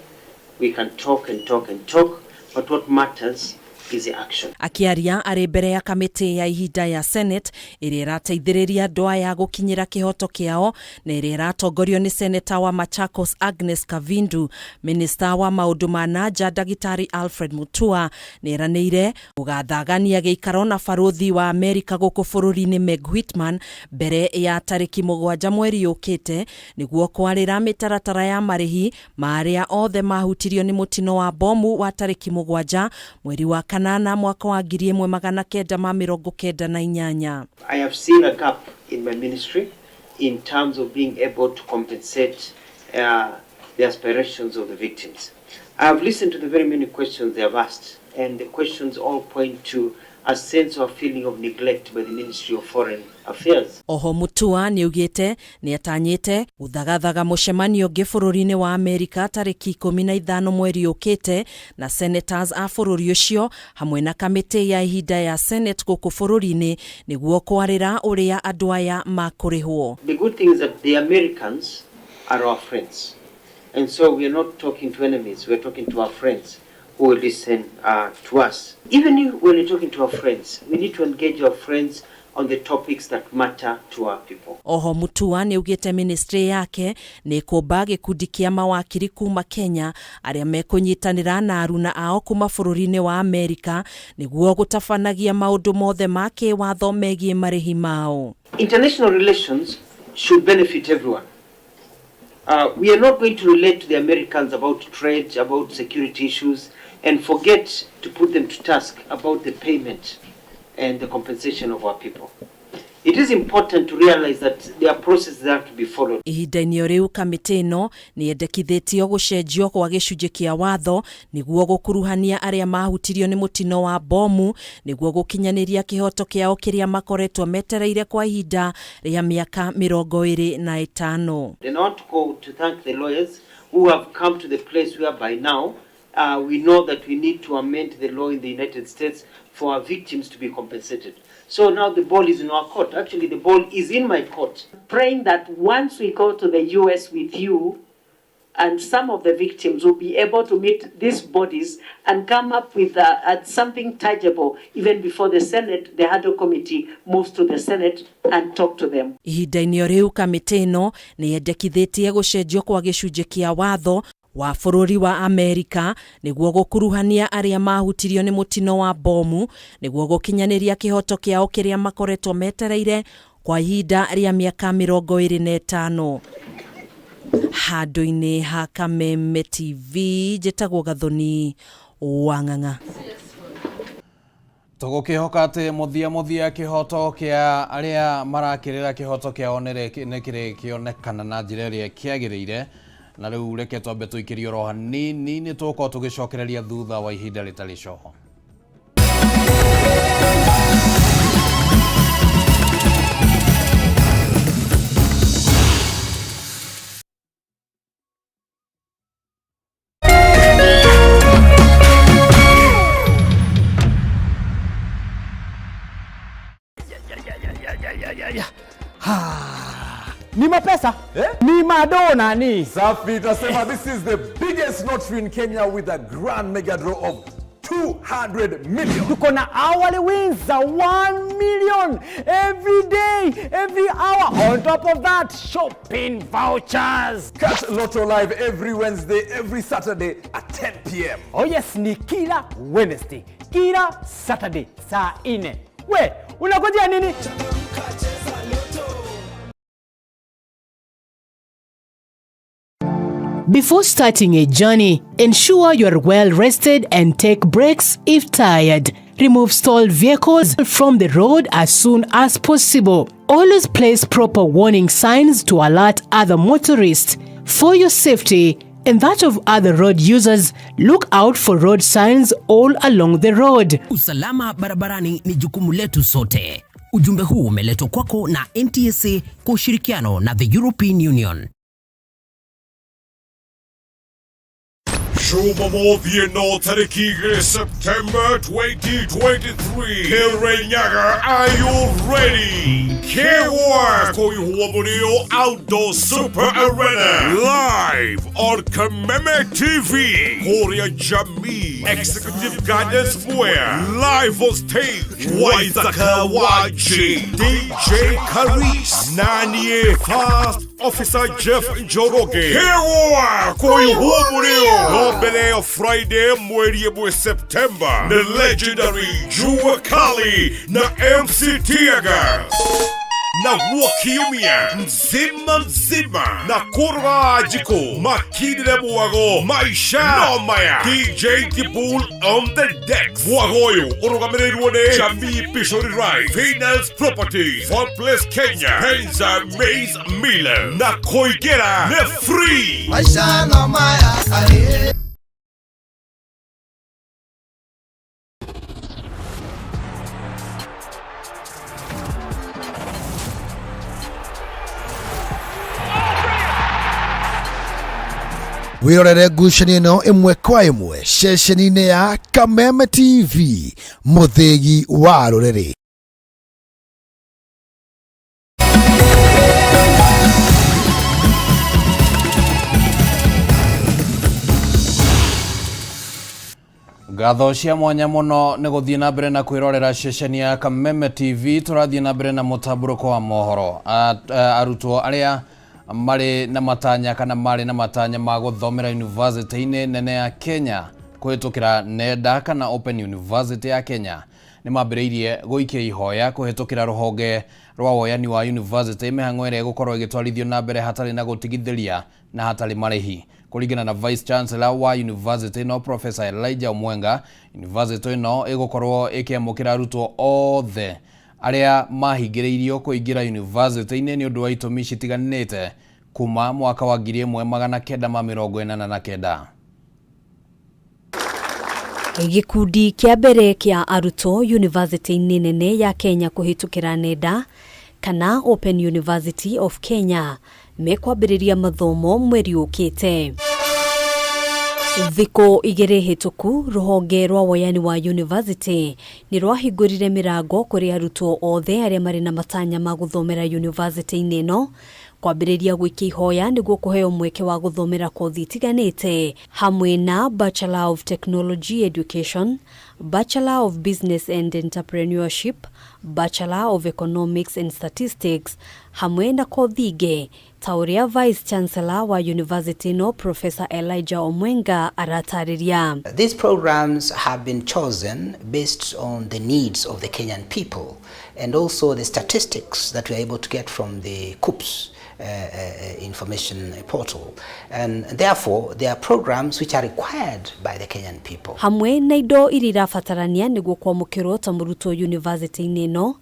S5: We can talk and talk and talk, but what matters is the action.
S14: Akiaria arĩ mbere ya kamĩtĩ ya ihinda ya Senate ĩrĩa ĩrateithĩrĩria andũ aya gũkinyĩra kĩhoto kĩao na ĩrĩa ĩratongorio nĩ Seneta wa Machakos Agnes Kavindu, Minista wa maũndũ ma na nja Ndagĩtarĩ Alfred Mutua nĩ eranĩire gũgathagania gĩikaro na barũthi wa Amerika gũkũ bũrũri-inĩ Meg Whitman mbere ya tarĩki 7 mweri ũkĩte nĩguo kwarĩra mĩtaratara ya marĩhi ma arĩa othe mahutirio nĩ mũtino wa bomu wa tarĩki 7 mweri wa 8 mwaka wa 1998.
S5: I have seen a gap in my ministry in terms of being able to compensate the aspirations of the victims. I have listened to the very many questions they have asked, and the questions all point to a sense of feeling of neglect by the Ministry of Foreign Affairs.
S14: Oho Mutua nĩaugĩte nĩatanyĩte gũthagathaga mũcemanio ũngĩ bũrũri-inĩ wa Amerika tarĩki 15 mweri ũkĩte na senators a bũrũri ũcio hamwe na kamĩtĩ ya ihinda ya Senate gũkũ bũrũri-inĩ nĩguo kwarĩra ũrĩa andũ aya makũrĩhwo.
S5: The good thing is that the Americans are our friends, and so we are not talking to enemies, we are talking to our friends who will listen to us. Even if when we're talking to our friends, we need to engage our friends on the topics that matter to our people.
S14: Oho Mutua nĩaugĩte ministry yake nĩ kũmba gĩkundi kĩa mawakiri kuma Kenya arĩa mekũnyitanĩra na aruna ao kuma bũrũri-inĩ wa Amerika nĩguo gũtabanagia maũndũ mothe ma kĩwatho megiĩ marĩhi mao.
S5: International relations should benefit everyone. We are not going to relate to the Americans about trade, about security issues, and forget to put them to task about the payment and the compensation of our people. It is important to realize that there are processes that have to be followed.
S14: Ihinda-inĩ o rĩu kamĩtĩ ĩno nĩ yendekithĩtio gũcenjio kwa gĩcunjĩ kĩa watho nĩguo gũkuruhania arĩa mahutirio nĩ mũtino wa bomu nĩguo gũkinyanĩria kĩhoto kĩao kĩrĩa makoretwo metereire kwa ihinda rĩa mĩaka 25.
S5: And I want to go to thank the lawyers who have come to the place where by now we know that we need to amend the law in the United States for our victims to be compensated. So now the ball is in our court. Actually, the ball is in my court.
S2: Praying that once we go to the US with you, and some of the victims will be able to meet these bodies and come up with something tangible even before the Senate, the Hurdle Committee moves to the Senate and talk to them.
S14: Ihinda-inĩ o rĩu kamĩtĩ ĩno nĩ yendekithĩtie gũcenjio kwa gĩcunjĩ kĩa watho wa bũrũri wa Amerika nĩguo gũkuruhania arĩa mahutirio nĩ mũtino wa bomu nĩguo gũkinyanĩria kĩhoto kĩao kĩrĩa makoretwo metereire kwa ihinda rĩa mĩaka 25. Handũ-inĩ ha Kameme TV njĩtagwo Gathoni Wang'ang'a.
S3: Tũgũkĩhoka atĩ mũthia mũthia kĩhoto kĩa arĩa marakĩrĩra kĩhoto kĩao nĩ kĩrĩkĩonekana na njĩra ĩrĩa kĩagĩrĩire. Na rĩu reke twambe tũikĩrie oro hanini nĩ tũgũkorwo tũgĩcokereria thutha wa ihinda rĩtarĩ coho.
S15: Ni mapesa eh? Ni madona ni
S16: safi. Tunasema this is the biggest lottery in Kenya with a grand mega draw of 200 million.
S15: Tuko na hourly wins za 1 million every day, every hour. On top of that, shopping vouchers.
S16: Catch Lotto Live every Wednesday, every Saturday at 10 p.m.
S15: Oh yes, ni kila Wednesday, kila Saturday saa 4. We, unakojea nini?
S17: Before starting a journey, ensure you are well rested and take breaks if tired. Remove stalled vehicles from the road as soon as possible. Always place proper warning signs to alert other motorists. For your safety and that of other road users, look out for road signs all along the road.
S18: Usalama barabarani ni jukumu letu sote. Ujumbe huu umeletwa kwako na NTSA kwa ushirikiano na the European Union.
S19: Jumamothi ĩno tarĩki 2 September 2023. Kirinyaga, are you ready? Kewa Koihua Murio Outdoor Super Arena live on Kameme TV. Korea Jamii Executive Guidance Mwea live on stage. Waithaka YG, DJ Karis, Nanie Fast Officer Jeff Njoroge. Kewa Koihua Murio no mbere ya Friday mweri 1 September, the legendary Jua Kali na MC Teargas na guo kiumia mzima mzima na kurwa jiko makirire mwago maisha no maya DJ Kibul on the decks. Mwago ũyũ ũrũgamĩrĩirwo nĩ Jamii Pishori Rice, Finance Property, Fort Place Kenya, Penza Maize Miller na kũingĩra nĩ free.
S20: Maisha no maya aye.
S28: Wirorere ngucanio ĩno ĩmwe kwa ĩmwe ceceni-inĩ ya Kameme TV, mũthĩgi wa rũrĩrĩ.
S3: Ngatho cia mwanya muno nĩ gũthiĩ na mbere na kwĩrorera ceceni ya Kameme TV. Tũrathiĩ na mbere na mũtambũrũko wa mohoro. Arutwo arĩa marĩ na matanya kana marĩ na matanya ma gũthomera university-inĩ nene ya Kenya kũhĩtũkĩra nenda kana Open University ya Kenya nĩ mambĩrĩirie gũikia ihoya kũhĩtũkĩra rũhonge rwa woyani wa university mĩhang'o ĩrĩa ĩgũkorwo ĩgĩtwarithio na mbere hatarĩ na gũtigithĩria na hatarĩ marĩhi. Kũringana na Vice Chancellor wa university no Professor Elijah Omwenga, university ĩno ĩgũkorwo ĩkĩamũkĩra arutwo othe Arĩa mahingĩrĩirio kũingĩra yunivasĩtĩ-inĩ nĩ ũndũ wa itũmi citiganĩte kuma mwaka wa 1989.
S14: Gĩkundi kĩa mbere kĩa arutwo yunivasĩtĩ-inĩ nene ya Kenya kũhĩtũkĩra nenda kana Open University of Kenya mekwambĩrĩria mathomo mweri ũkĩte. Thikũ igĩrĩ hĩtũku rũhonge rwa woyani wa university nĩ rwahingũrire mĩrango kũrĩ arutwo othe arĩa marĩ na matanya ma gũthomera university-inĩ ĩno kwambĩrĩria gwĩkia ihoya nĩguo kũheo mweke wa gũthomera kothi itiganĩte hamwe na Bachelor of Technology Education, Bachelor of Business and Entrepreneurship, Bachelor of Economics and Statistics hamwe na kothi ingĩ ta ũrĩa Vice Chancellor wa University ĩno Professor Elijah Omwenga aratarĩria.
S6: These programs have been chosen based on the needs of the Kenyan people and also the statistics that we are able to get from the KUCCPS information portal. And therefore, there are programs which are required by the Kenyan people.
S14: Hamwe na indo iria irabatarania nĩguo kwamũkĩrwo ta mũrutwo university-inĩ ĩno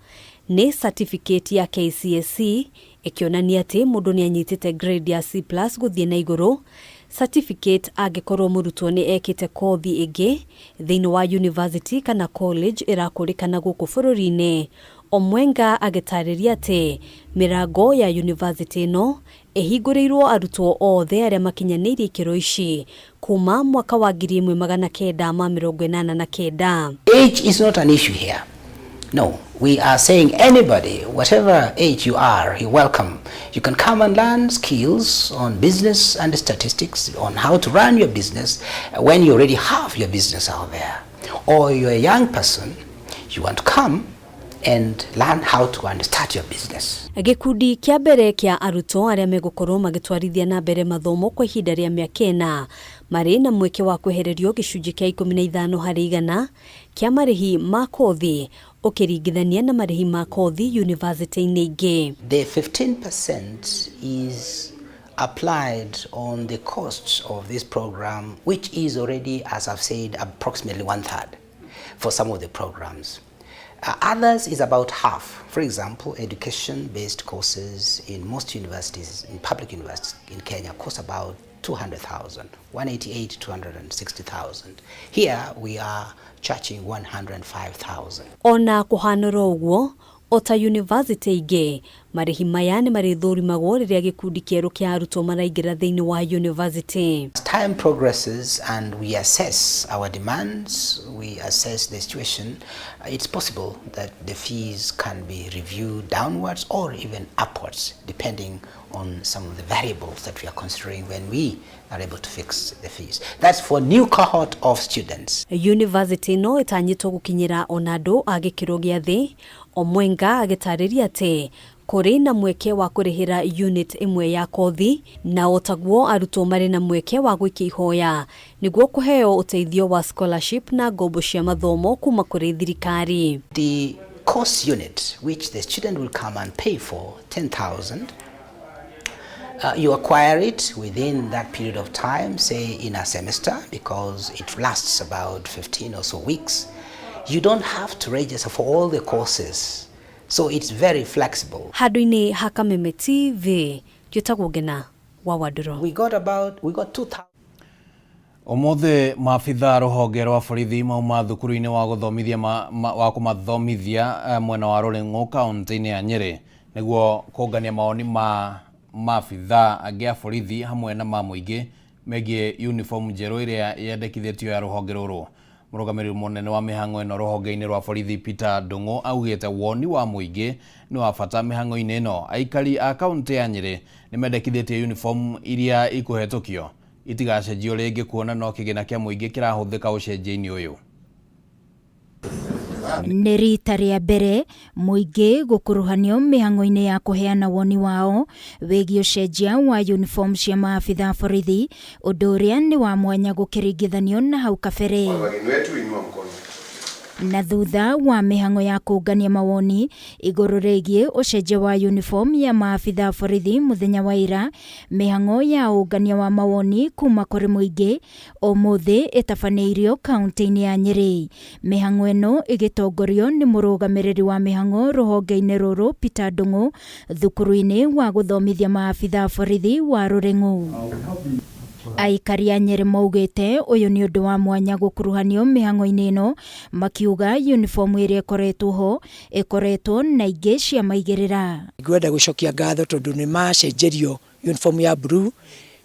S14: nĩ certificate ya KCSE ĩkĩonania atĩ mũndũ nĩ anyitĩte grade ya C+ gũthiĩ na igũrũ, certificate angĩkorwo mũrutwo nĩ ekĩte kothi ĩngĩ thĩinĩ wa university kana college ĩrakũrĩkana gũkũ bũrũri-inĩ. Omwenga agĩtarĩria atĩ mĩrango ya university ĩno ĩhingũrĩirwo arutwo othe arĩa makinyanĩirie ikĩro ici kuma mwaka wa 1989.
S6: Age is not an issue here. No, we are saying anybody, whatever age you are, you're welcome. You can come and learn skills on business and statistics, on how to run your business when you already have your business out there. Or you're a young person, you want to come and learn how to and start your business.
S14: Gĩkundi kĩa mbere kĩa arutwo arĩa megũkorwo magĩtwarithia na mbere mathomo kwa ihinda rĩa mĩaka 4 marĩ na mweke wa kwehererio gĩcunjĩ kĩa 15 harĩ igana kĩa marĩhi ma kothi ũkĩringithania na marĩhi ma kothi university-inĩ ingĩ.
S6: The 15% is applied on the costs of this program, which is already, as I've said, approximately 1/3 for some of the programs. Others is about half. For example, education-based courses in most universities, in public universities in Kenya, cost about 200,000, 188, 260,000. Here we are charging 105,000.
S14: Ona kũhanũra ũguo, ota university ingĩ, marĩhi maya nĩ marĩthũrimagwo rĩrĩa gĩkundi kĩerũ kĩa arutwo maraingĩra thĩinĩ wa university.
S6: As time progresses and we assess our demands, we assess the situation, it's possible that the fees can be reviewed downwards or even upwards, depending on some of the variables that we are considering when we are able to fix the fees. That's for new cohort of students.
S14: University no ĩtanyĩtwo gũkinyĩra ona andũ a gĩkĩro gĩa thĩ. Omwenga agĩtarĩria atĩ kũrĩ na mweke wa kũrĩhĩra unit ĩmwe ya kothi na otaguo arutwo marĩ na mweke wa gwĩkia ihoya nĩguo kũheo ũteithio wa scholarship na ngombo cia mathomo kuma kũrĩ thirikari.
S6: The course unit which the student will come and pay for 10,000, you acquire it within that period of time, say in a semester, because it lasts about 15 or so weeks. You don't have to register for all the courses, so it's very flexible.
S14: Handũ-inĩ ha Kameme TV, njĩtagwo Ngena wa Wandũrũ.
S6: We got about, we got 2,000.
S3: Ũmũthĩ maabitha rũhonge rwa borithi mauma thukuru-inĩ wa gũthomithia wa kũmathomithia mwena wa Rũrĩng'ũ kaunti-inĩ ya Nyĩrĩ nĩguo kũngania mawoni ma maabitha angĩ a borithi hamwe na ma mũingĩ megiĩ uniform njerũ ĩrĩa yendekithĩtio ya rũhonge rũrũ. Mũrũgamĩrĩri mũnene wa mĩhang'o ĩno rũhonge-inĩ rwa borithi Peter Ndung'u augĩte woni wa mũingĩ nĩ wa bata mĩhang'o-inĩ ĩno. Aikari a kaunti ya Nyĩrĩ nĩmendekithĩtie uniform iria ikũhetũkio itigacenjio rĩngĩ kuona no kĩgĩna kĩa mũingĩ kĩrahũthĩka ũcenjia-inĩ ũyũ.
S7: Nĩ rita rĩa mbere mũingĩ gũkuruhanio mĩhang'o-inĩ ya kũheana woni wao wĩgiĩ ũcenjia wa uniform cia maabitha borithi, ũndũ ũrĩa nĩ wa mwanya gũkĩringithanio na hau kabere.
S12: Wageni wetu, inua mkono.
S7: Na thutha wa mĩhang'o ya kũngania mawoni igũrũ rĩgiĩ ũcenjia wa uniform ya maabitha a borithi mũthenya wa ira, mĩhang'o ya ũngania wa mawoni kuma kũrĩ mũingĩ ũmũthĩ ĩtabanĩirio kaunti-inĩ ya Nyĩrĩ. Mĩhang'o ĩno ĩgĩtongorio nĩ mũrũgamĩrĩri wa mĩhang'o rũhonge-inĩ rũrũ Peter Ndung'u thukuru-inĩ wa gũthomithia maabitha a borithi wa Rũrĩng'u. Aikari a Nyĩrĩ maugĩte ũyũ nĩ ũndũ wa mwanya gũkuruhanio mĩhang'o-inĩ ĩno, makiuga uniform ĩrĩa ĩkoretwo ho ĩkoretwo na ingĩ cia maigĩrĩra.
S9: Ngwenda gũcokia ngatho tondũ nĩ macenjerio uniform ya blue.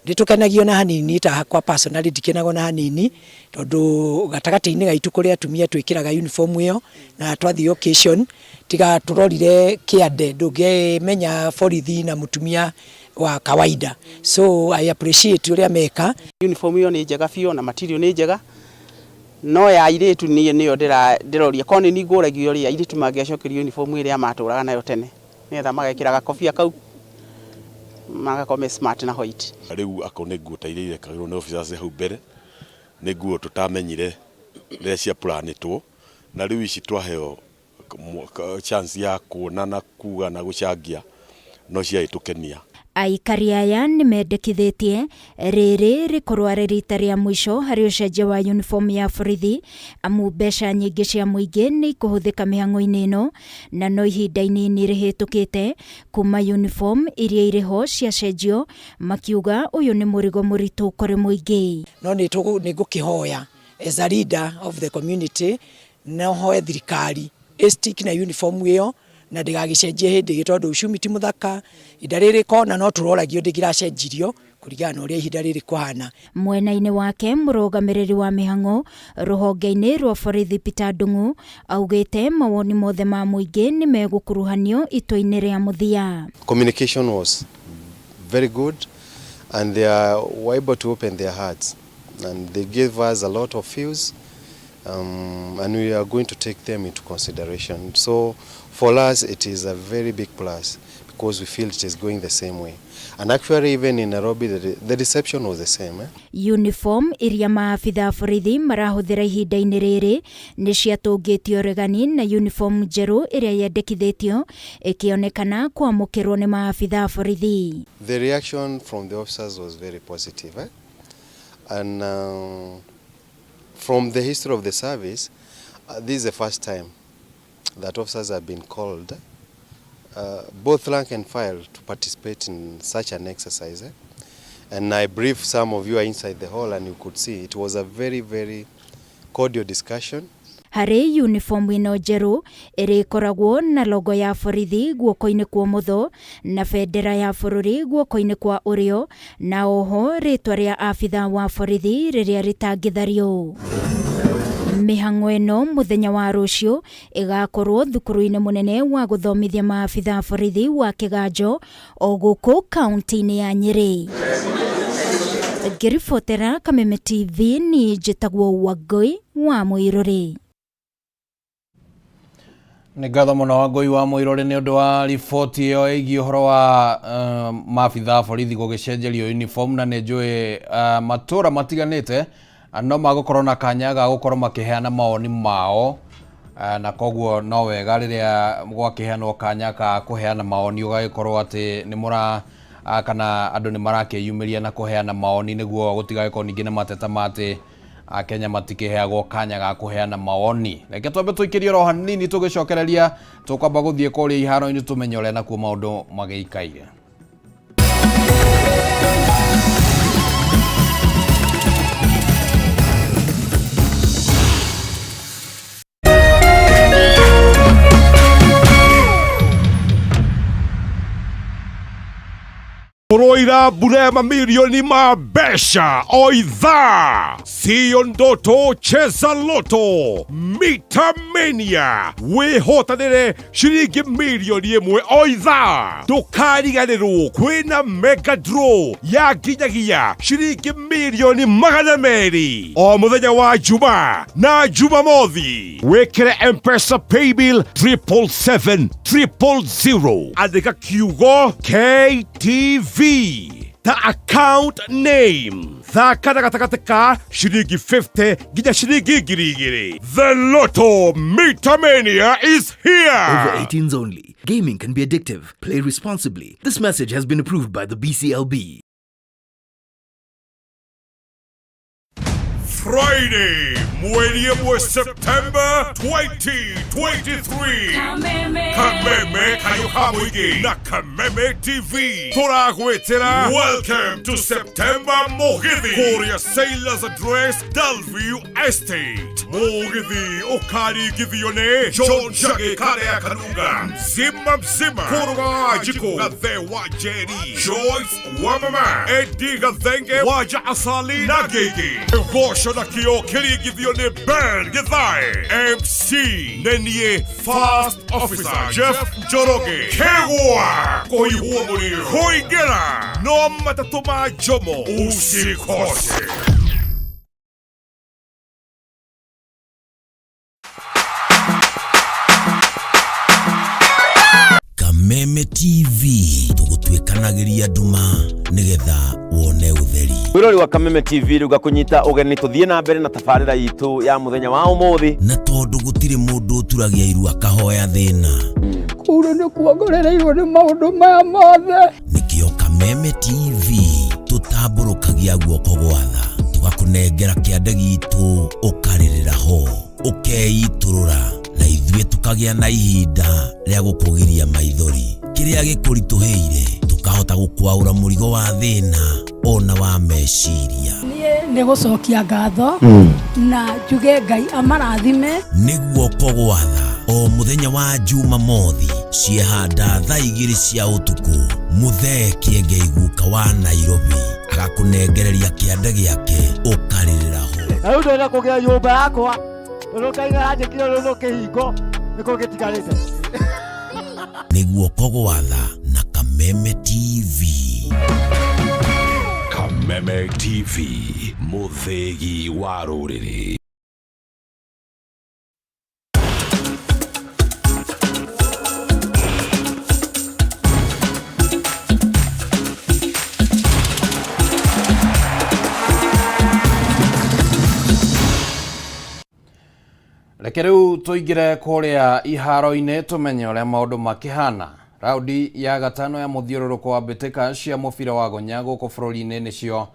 S9: Ndĩtũkenagio na hanini ta hakwa personally ndikenagwo na hanini tondũ gatagatĩ-inĩ gaitũ kũrĩ atumia twĩkĩraga uniform ĩyo na twathiĩ occasion tiga tũrorire kĩande ndũngĩmenya borithi na mũtumia wa kawaida, so I appreciate ũrĩa meka.
S12: Uniform ĩyo nĩ njega biũ na material nĩ njega no ya airĩtu niĩ nĩyo ndĩroria korwo nĩ niĩ ngũragio rĩ airĩtu mangĩacokerio uniform ĩrĩa matũraga nayo tene nĩgetha magekĩra gakobia kau magakorwo me smart na white.
S21: Rĩu akorwo nĩ nguo ta iria irekagĩrwo nĩ officers hau mbere, nĩ nguo tũtamenyire rĩrĩa cia plan ĩtwo, na rĩu ici twaheo chance ya kuona na kuga na gũchangia no ciagĩtũkenia.
S7: Aikari aya nĩ mendekithĩtie rĩrĩ rĩkorwo arĩ rita rĩa mũico harĩ ũcenjia wa uniform ya borithi amu mbeca nyingĩ cia mũingĩ nĩ ikũhũthĩka mĩhang'o-inĩ ĩno na no ihinda inini rĩhĩtũkĩte kuma uniform iria irĩ ho ciacenjio, makiuga ũyũ nĩ mũrigo mũritũ kũrĩ mũingĩ.
S9: No nĩ ngũkĩhoya as a leader of the community no hoe thirikari ĩ stick na uniform ĩyo na ndĩgagĩcenjie hĩndĩ ĩngĩ tondũ uchumi ti mũthaka, ihinda rĩrĩ kona no tũroragio ndĩngĩracenjirio kũringana na ũrĩa ihinda rĩrĩ kũhana.
S7: Mwena-inĩ wake mũrũgamĩrĩri wa mĩhang'o rũhonge-inĩ rwa borithi Peter Ndung'u augĩte mawoni mothe ma mũingĩ nĩ megũkuruhanio itua-inĩ rĩa mũthia.
S22: Communication was very good and they were able to open their hearts and they gave us a lot of views and we are going to take them into consideration. So for us it is a very big plus because we feel it is going the same way. And actually even in Nairobi the reception was the same.
S7: Uniform iria maabitha a borithi marahũthĩra ihinda-inĩ rĩrĩ nĩ ciatũngĩtio ũregani na uniform njerũ ĩrĩa yendekithĩtio ĩkĩonekana kwamũkĩrwo nĩ maabitha a borithi.
S22: The reaction from the officers was very positive. And from the history of the service, this is the first time that officers have been called, both rank and file, to participate in such an exercise. And I brief some of you are inside the hall and you could see it was a very, very cordial discussion.
S7: Harĩ uniform ĩno njerũ ĩrĩkoragwo na logo ya borithi guoko-inĩ kwa ũmotho na bendera ya bũrũri guoko-inĩ kwa ũrĩo na oho rĩtwa rĩa abitha wa borithi rĩrĩa rĩtangĩthario. Mĩhang'o ĩno mũthenya wa rũciũ ĩgakorwo thukuru-inĩ mũnene wa gũthomithia maabitha a borithi wa Kĩganjo o gũkũ kaunti-inĩ ya Nyĩrĩ. Ngĩribotera Kameme TV niĩ njĩtagwo Wangũi wa Mũirũrĩ.
S3: Nĩ ngatho mũno Wangũi wa Mũirũrĩ nĩ ũndũ wa riboti ĩyo ĩgiĩ ũhoro wa maabitha a borithi gũgĩcenjerio uniform, na nĩ njũĩ matũra matiganĩte no magũkorwo na kanya ga gũkorwo makĩheana mawoni mao, na koguo no wega rĩrĩa gwakĩheanwo kanya ka kũheana mawoni ũgagĩkorwo atĩ nĩ mũra kana andũ nĩ marakĩyumĩria na kũheana mawoni nĩguo gũtigagĩkorwo ningĩ na mateta ma atĩ Akenya matikĩheagwo kanya ga kũheana mawoni. Reke twambe tũikĩrie oro hanini tũgĩcokereria tũkwamba gũthiĩ kũrĩa iharo-inĩ tũmenye ũrĩa nakuo maũndũ magĩikaire.
S19: Kuroira mbura ya mamilioni ma mbeca o ithaa. Siyo ndoto, cheza loto Mita Mania, wĩhotanĩre ciringi milioni ĩmwe o ithaa. Ndũkariganĩrwo kwĩna mega draw ya nginyagia ciringi milioni 200 o mũthenya wa Juma na Jumamothi. Wĩkĩre M-Pesa paybill 777 000, andĩka kiugo KTV. Ta account name. Thaka na gatagatĩ ka ciringi 50 nginya ciringi 2000. The Lotto Meter Mania is here.
S1: Over 18s only. Gaming can be addictive. Play responsibly. This message has been approved by the BCLB.
S19: Friday, mweri ĩmwe September 2023.
S11: Kameme.
S19: Kameme kayũ ka mũingĩ na Kameme TV tũragwĩtĩra Welcome to September Mũgithi kũrĩa Sailors Address, Dalview Estate. Mũgithi ũkaringithio nĩ John Njagi Karea Kanunga, mzima mzima, Kũrũga wa Njikũ, Gathe wa Njeri, Joyce wa Mama, Eddie Gathenge, Waja Asali na Gigi. Ngosho na kĩo kĩringithio nĩ Ben Githae, MC nĩ niĩ First Officer Jeff Njoroge. Kĩgwa kũihwo mũrĩo kũingĩra no matatũ ma Jomo, usikose.
S18: Kameme TV tũgũtuĩkanagĩria nduma nĩgetha wone ũtheri.
S13: Mwirori wa Kameme TV rĩu ngakũnyita ũgeni tũthiĩ na mbere na tabarĩra itũ ya mũthenya wa ũmũthĩ.
S18: Na tondũ gũtirĩ mũndũ ũturagia iru akahoya thĩna,
S23: Kũu nĩ kuongorereirwo nĩ maũndũ maya mothe.
S18: Nĩkĩo Kameme TV tũtambũrũkagia guoko gwa tha tũgakũnengera kĩande gitũ ũkarĩrĩra ho ũkeitũrũra na ithuĩ tũkagĩa na ihinda rĩa gũkũgiria maithori kĩrĩa gĩkũritũhĩire tũkahota gũkwaũra mũrigo wa thĩna ona wa meciria.
S23: Niĩ nĩ gũcokia ngatho na njuge Ngai amarathime.
S18: Nĩ guoko gwa tha o mũthenya wa Jumamothi ciehanda thaa 2 cia ũtukũ mũthee Kĩengei guka wa Nairobi agakũnengereria kĩande gĩake ũkarĩrĩra ho.
S15: Na rĩu ndĩrenda kũgĩa nyũmba yakwa tondũ Ngai nĩaranjĩkire rũrũ kĩhingo nĩkĩo gĩtigarĩte.
S18: Nĩ guoko gwa tha na Kameme TV.
S24: Kameme TV, mũthĩgi wa rũrĩrĩ.
S3: Reke rĩu tũingĩre kũrĩa iharo-inĩ tũmenye ũrĩa maũndũ makĩhana. Raundi ya gatano ya mũthiũrũrũko wa mbĩtĩka cia mũbira wa gonya gũkũ bũrũri-inĩ nĩcio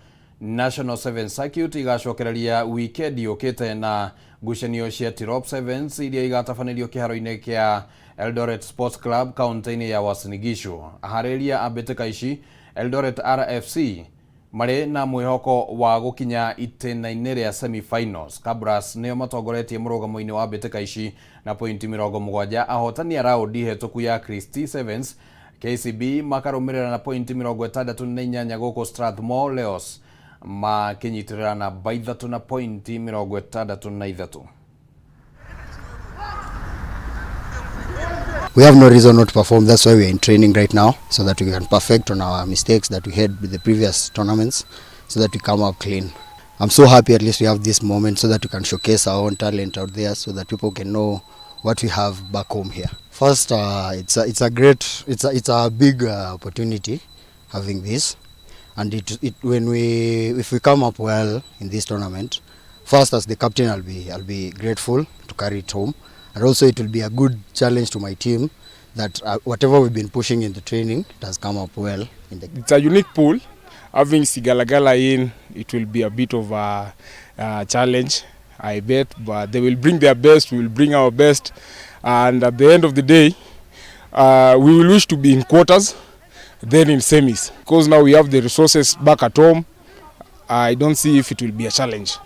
S3: National Sevens Circuit igacokereria wikendi yũkĩte na ngucanio cia Tirop Sevens iria igatabanĩrio kĩharo-inĩ kĩa Eldoret Sports Club kaunti-inĩ ya Uasin Gishu. Aharĩrĩria a mbĩtĩka ici Eldoret RFC marĩ na mwĩhoko wa gũkinya itĩna-inĩ rĩa semi-finals. Kabras nĩo matongoretie mũrũgamo-inĩ wa mbĩtĩka ici na pointi 70. Ahotani a raundi hetũku ya Christie Sevens KCB makarũmĩrĩra na pointi 68 gũkũ Strathmore Leos makĩnyitĩrĩra namba 3 na pointi 63.
S25: We have no reason not to perform. That's why we are in training right now, so that we can perfect on our mistakes that we had with the previous tournaments, so that we come up clean. I'm so happy at least we have this moment so that we can showcase our own talent out there, so that people can know what we have back home here. First, it's a big opportunity having this, and if we come up well in this tournament, first as the captain I'll be grateful to carry it home. And also it will be a good challenge to my team that whatever we've been pushing in the training, it has come up well.
S26: It's a unique pool. Having Sigalagala in, it will be a bit of a challenge, I bet, but they will bring their best, we will bring our best. And at the end of the day, we will wish to be in quarters, then in semis. Because now we have the resources back at home, I don't see if it will be a challenge.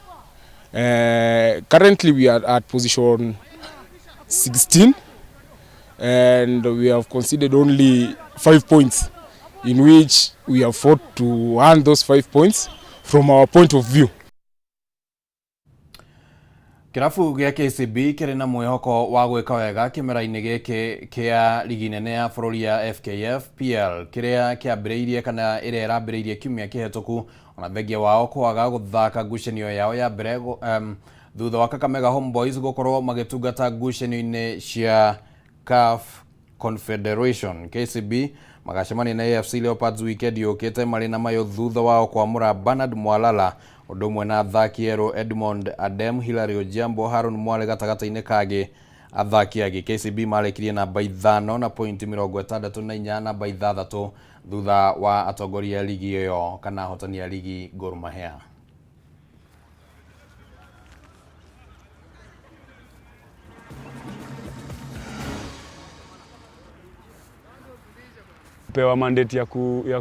S26: Currently we are at position 16 and we have conceded only 5 points, in which we have fought to earn those 5 points from our point of view.
S3: Kĩrabu gĩa KCB kĩrĩ na mwĩhoko wa gwĩka wega kĩmera-inĩ gĩkĩ kĩa ligi nene ya bũrũri ya FKF PL kĩrĩa kĩambĩrĩirie kana ĩrĩa ĩrambĩrĩirie kiumia kĩhetũku ona thengia wao kwaga gũthaka ngucanio yao ya mbere thutha wa Kakamega Homeboys gũkorwo magĩtungata ngucanio-inĩ cia CAF Confederation. KCB Magacemania na AFC Leopards weekend yũkĩte marĩ na mayũ thutha wao kwamũra Bernard Mwalala ũndũ ũmwe na athaki erũ Edmond Adem, Hilary Ojiambo, Haron Mwale gatagatĩ-inĩ kangĩ athaki angĩ. KCB marĩkirie namba 5 na pointi 64, namba 6 thutha wa atongoria a ligi ĩyo kana ahotani a ligi Gor Mahia.
S2: Pewa mandate ya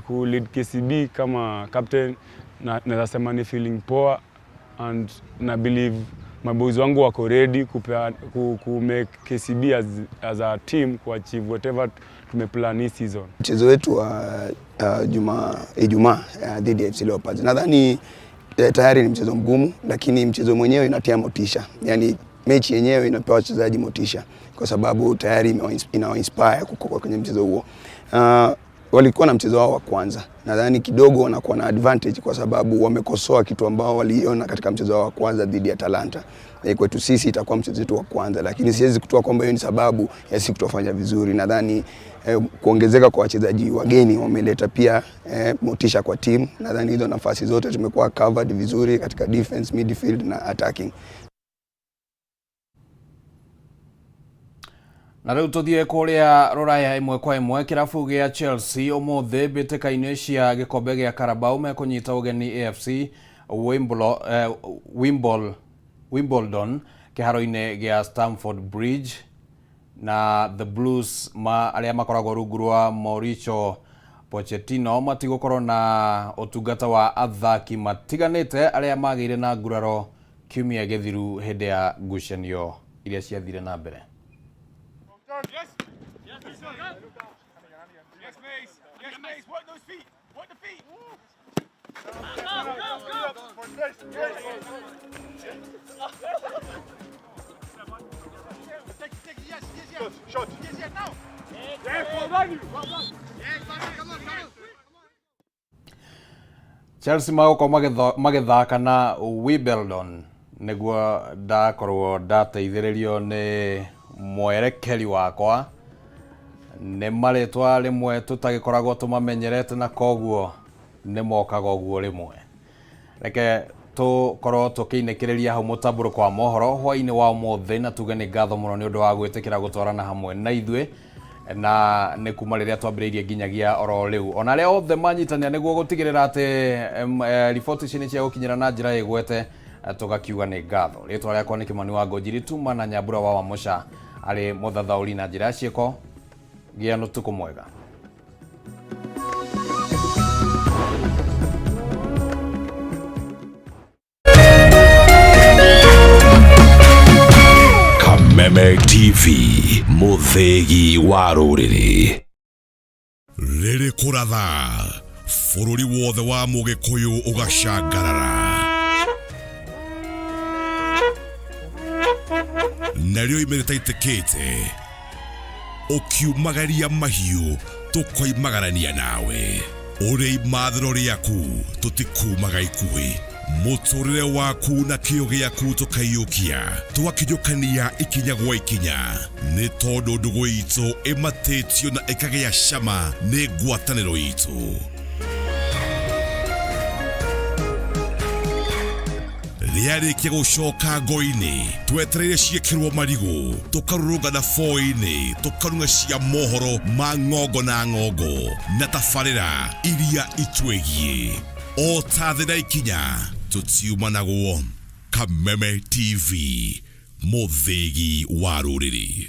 S2: ku lead KCB kama captain, na naweza sema ni feeling poa and na believe my boys wangu wako ready ku make KCB as a team ku achieve whatever tumeplan this season.
S4: Mchezo wetu wa Ijumaa dhidi ya FC Leopards nadhani tayari ni mchezo mgumu, lakini mchezo mwenyewe inatia motisha. Yani mechi yenyewe inapewa wachezaji motisha kwa sababu tayari inawa inspire kukoka kwenye mchezo huo. Walikuwa na mchezo wao wa kwanza, nadhani kidogo wanakuwa na advantage kwa sababu wamekosoa kitu ambao waliona katika mchezo wao wa kwanza dhidi ya Talanta. Kwetu sisi itakuwa mchezo wetu wa kwanza, lakini siwezi kutoa kwamba hiyo ni sababu ya sisi kutofanya vizuri. Nadhani kuongezeka kwa wachezaji wageni wameleta pia motisha kwa timu. Nadhani hizo nafasi zote tumekuwa covered vizuri katika defense, midfield na attacking.
S3: Na rĩu tũthiĩ kũrĩa rũraya ĩmwe kwa ĩmwe. Kĩrabu gĩa Chelsea ũmũthĩ mbĩtĩka-inĩ cia gĩkombe gĩa Carabao mekũnyita ũgeni AFC Wimbledon kĩharo-inĩ gĩa Stamford Bridge, na The Blues arĩa makoragwo rungu rwa Mauricio Pochettino matigũkorwo na ũtungata wa athaki matiganĩte arĩa magĩire na nguraro kiumia gĩthiru hĩndĩ ya ngucanio iria ciathire na mbere.
S5: Yes. Yes, yes, mate. Yes, mate. Work those feet. Work the feet. Yes, yes, yes. Shot. Yes, yes, now. Yes, well done. Well done. Yes, come on, come on.
S3: Chelsea magũkorwo magĩthaka na Wimbledon nĩguo ndakorwo ndateithĩrĩrio nĩ mwerekeri wakwa. Nĩ marĩtwa rĩmwe tũtagĩkoragwo tũmamenyerete na koguo nĩ mokaga ũguo rĩmwe. Reke tũkorwo tũkĩinĩkĩrĩria hau mũtambũrũko wa mohoro hwaĩ-inĩ wa ũmũthĩ, na tuge nĩ ngatho mũno nĩ ũndũ wa gwĩtĩkĩra gũtwarana hamwe na ithuĩ, na nĩ kuma rĩrĩa twambĩrĩirie nginyagia oro rĩu. Ona arĩa othe manyitanĩra nĩguo gũtigĩrĩra atĩ riboti ici nĩ cia gũkinyĩra na njĩra ĩgwete, tũgakiuga nĩ ngatho. Rĩtwa rĩakwa nĩ Kĩmani wa Ngũnjiri, tuma na Nyambura wa Wamũca arĩ mũthathaũri na njĩra ya ciĩko. Gĩa na ũtukũ mwega.
S24: Kameme TV, mũthĩgi wa rũrĩrĩ.
S19: Rĩrĩ kũratha, bũrũri wothe wa Mũgĩkũyũ ũgacangarara. Narĩo ime rĩtaitĩkĩte, ũkiumagaria mahiũ tũkoimagarania nawe. Ũrĩ imathĩro rĩaku tũtikumaga ikuhĩ. Mũtũrĩre waku na kĩo gĩaku tũkaiyũkia, tũgakinyũkania ikinya gwa ikinya, nĩ tondũ ndũgũ itũ ĩmatĩtio na ĩkagĩa cama nĩ ngwatanĩro itũ. Rĩarĩkia gũcoka ngo-inĩ, twetereire ciĩkĩrwo marigũ, tũkarũrũngana boi-inĩ, tũkarung'a cia mohoro ma ng'ongo na ng'ongo, na tabarĩra iria itwĩgiĩ. O ta thĩ na ikinya, tũtiumanagwo. Kameme TV, mũthĩgi wa rũrĩrĩ.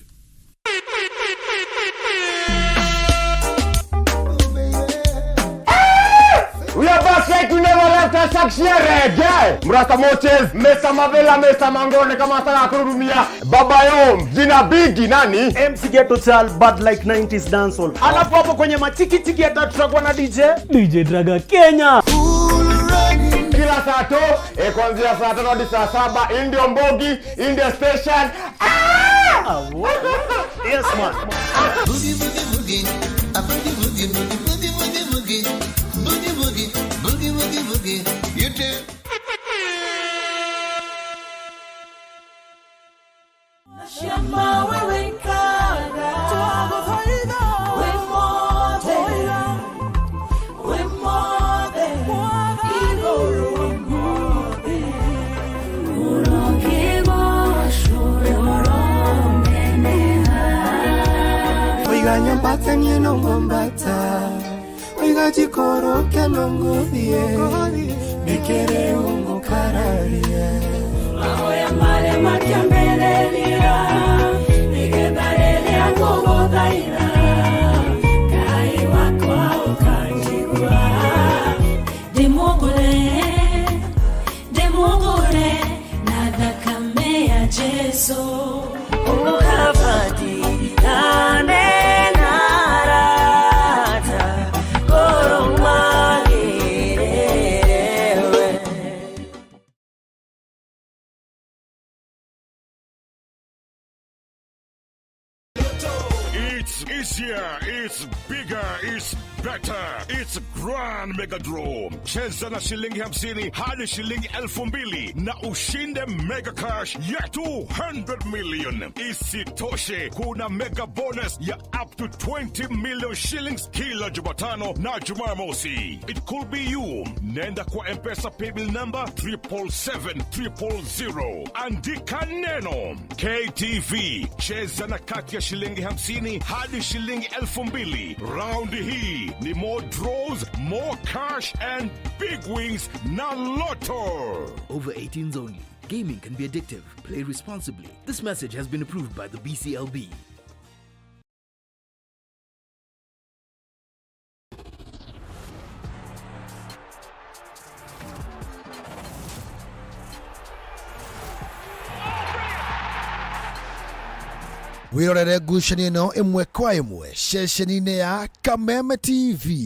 S8: We are back like we never left us reggae. Mrasta Moches, Mesa Mavela, Mesa Mangone kama sana kurudumia. Baba Yom, jina bigi nani?
S15: MC Ghetto Chal, bad like 90s dancehall. Alafu hapo kwenye matiki tiki hata tutakuwa na DJ DJ Draga Kenya.
S8: Kila saa to, kuanzia saa 5 hadi saa 7, Indio Mbogi, India Station. Ah!
S15: Yes man.
S20: Boogie boogie boogie, a boogie boogie boogie boogie boogie boogie. Boogie boogie, boogie boogie boogie, you too.
S10: Shama wewe kada, we
S6: Waiga nyambata niĩ no ngwambata, waiga njikũrũke no ngũthiĩ, nĩkĩ rĩu ngũkararia?
S10: Mahoya marĩa makĩambĩrĩria nĩgetha rĩrĩa ngũgũthaitha Ngai wakwa ũkanjigua. Ndĩmũgũre, ndĩmũgũre na thakame ya Jesu. Ũkabatirane na arata ngoro magĩrĩrewe.
S19: It's easier, it's bigger, it's better, it's Grand Mega Draw. Cheza na shilingi 50 hadi shilingi 2,000 na ushinde mega cash ya 200 million. Isitoshe, kuna mega bonus ya up to 20 million shillings kila Jumatano na Jumamosi. It could be you. Nenda kwa M-Pesa paybill number 777 000. Andika neno KTV. Cheza na kati ya shilingi 50 hadi shilingi 2,000. Raundi hii ni more draws, more cash and big wins na Lotto.
S1: Over 18s only. Gaming can be addictive. Play responsibly. This message has been approved by the BCLB.
S11: Wĩrorere ngucanio ĩno ĩmwe kwa ĩmwe ceceni-inĩ ya Kameme TV.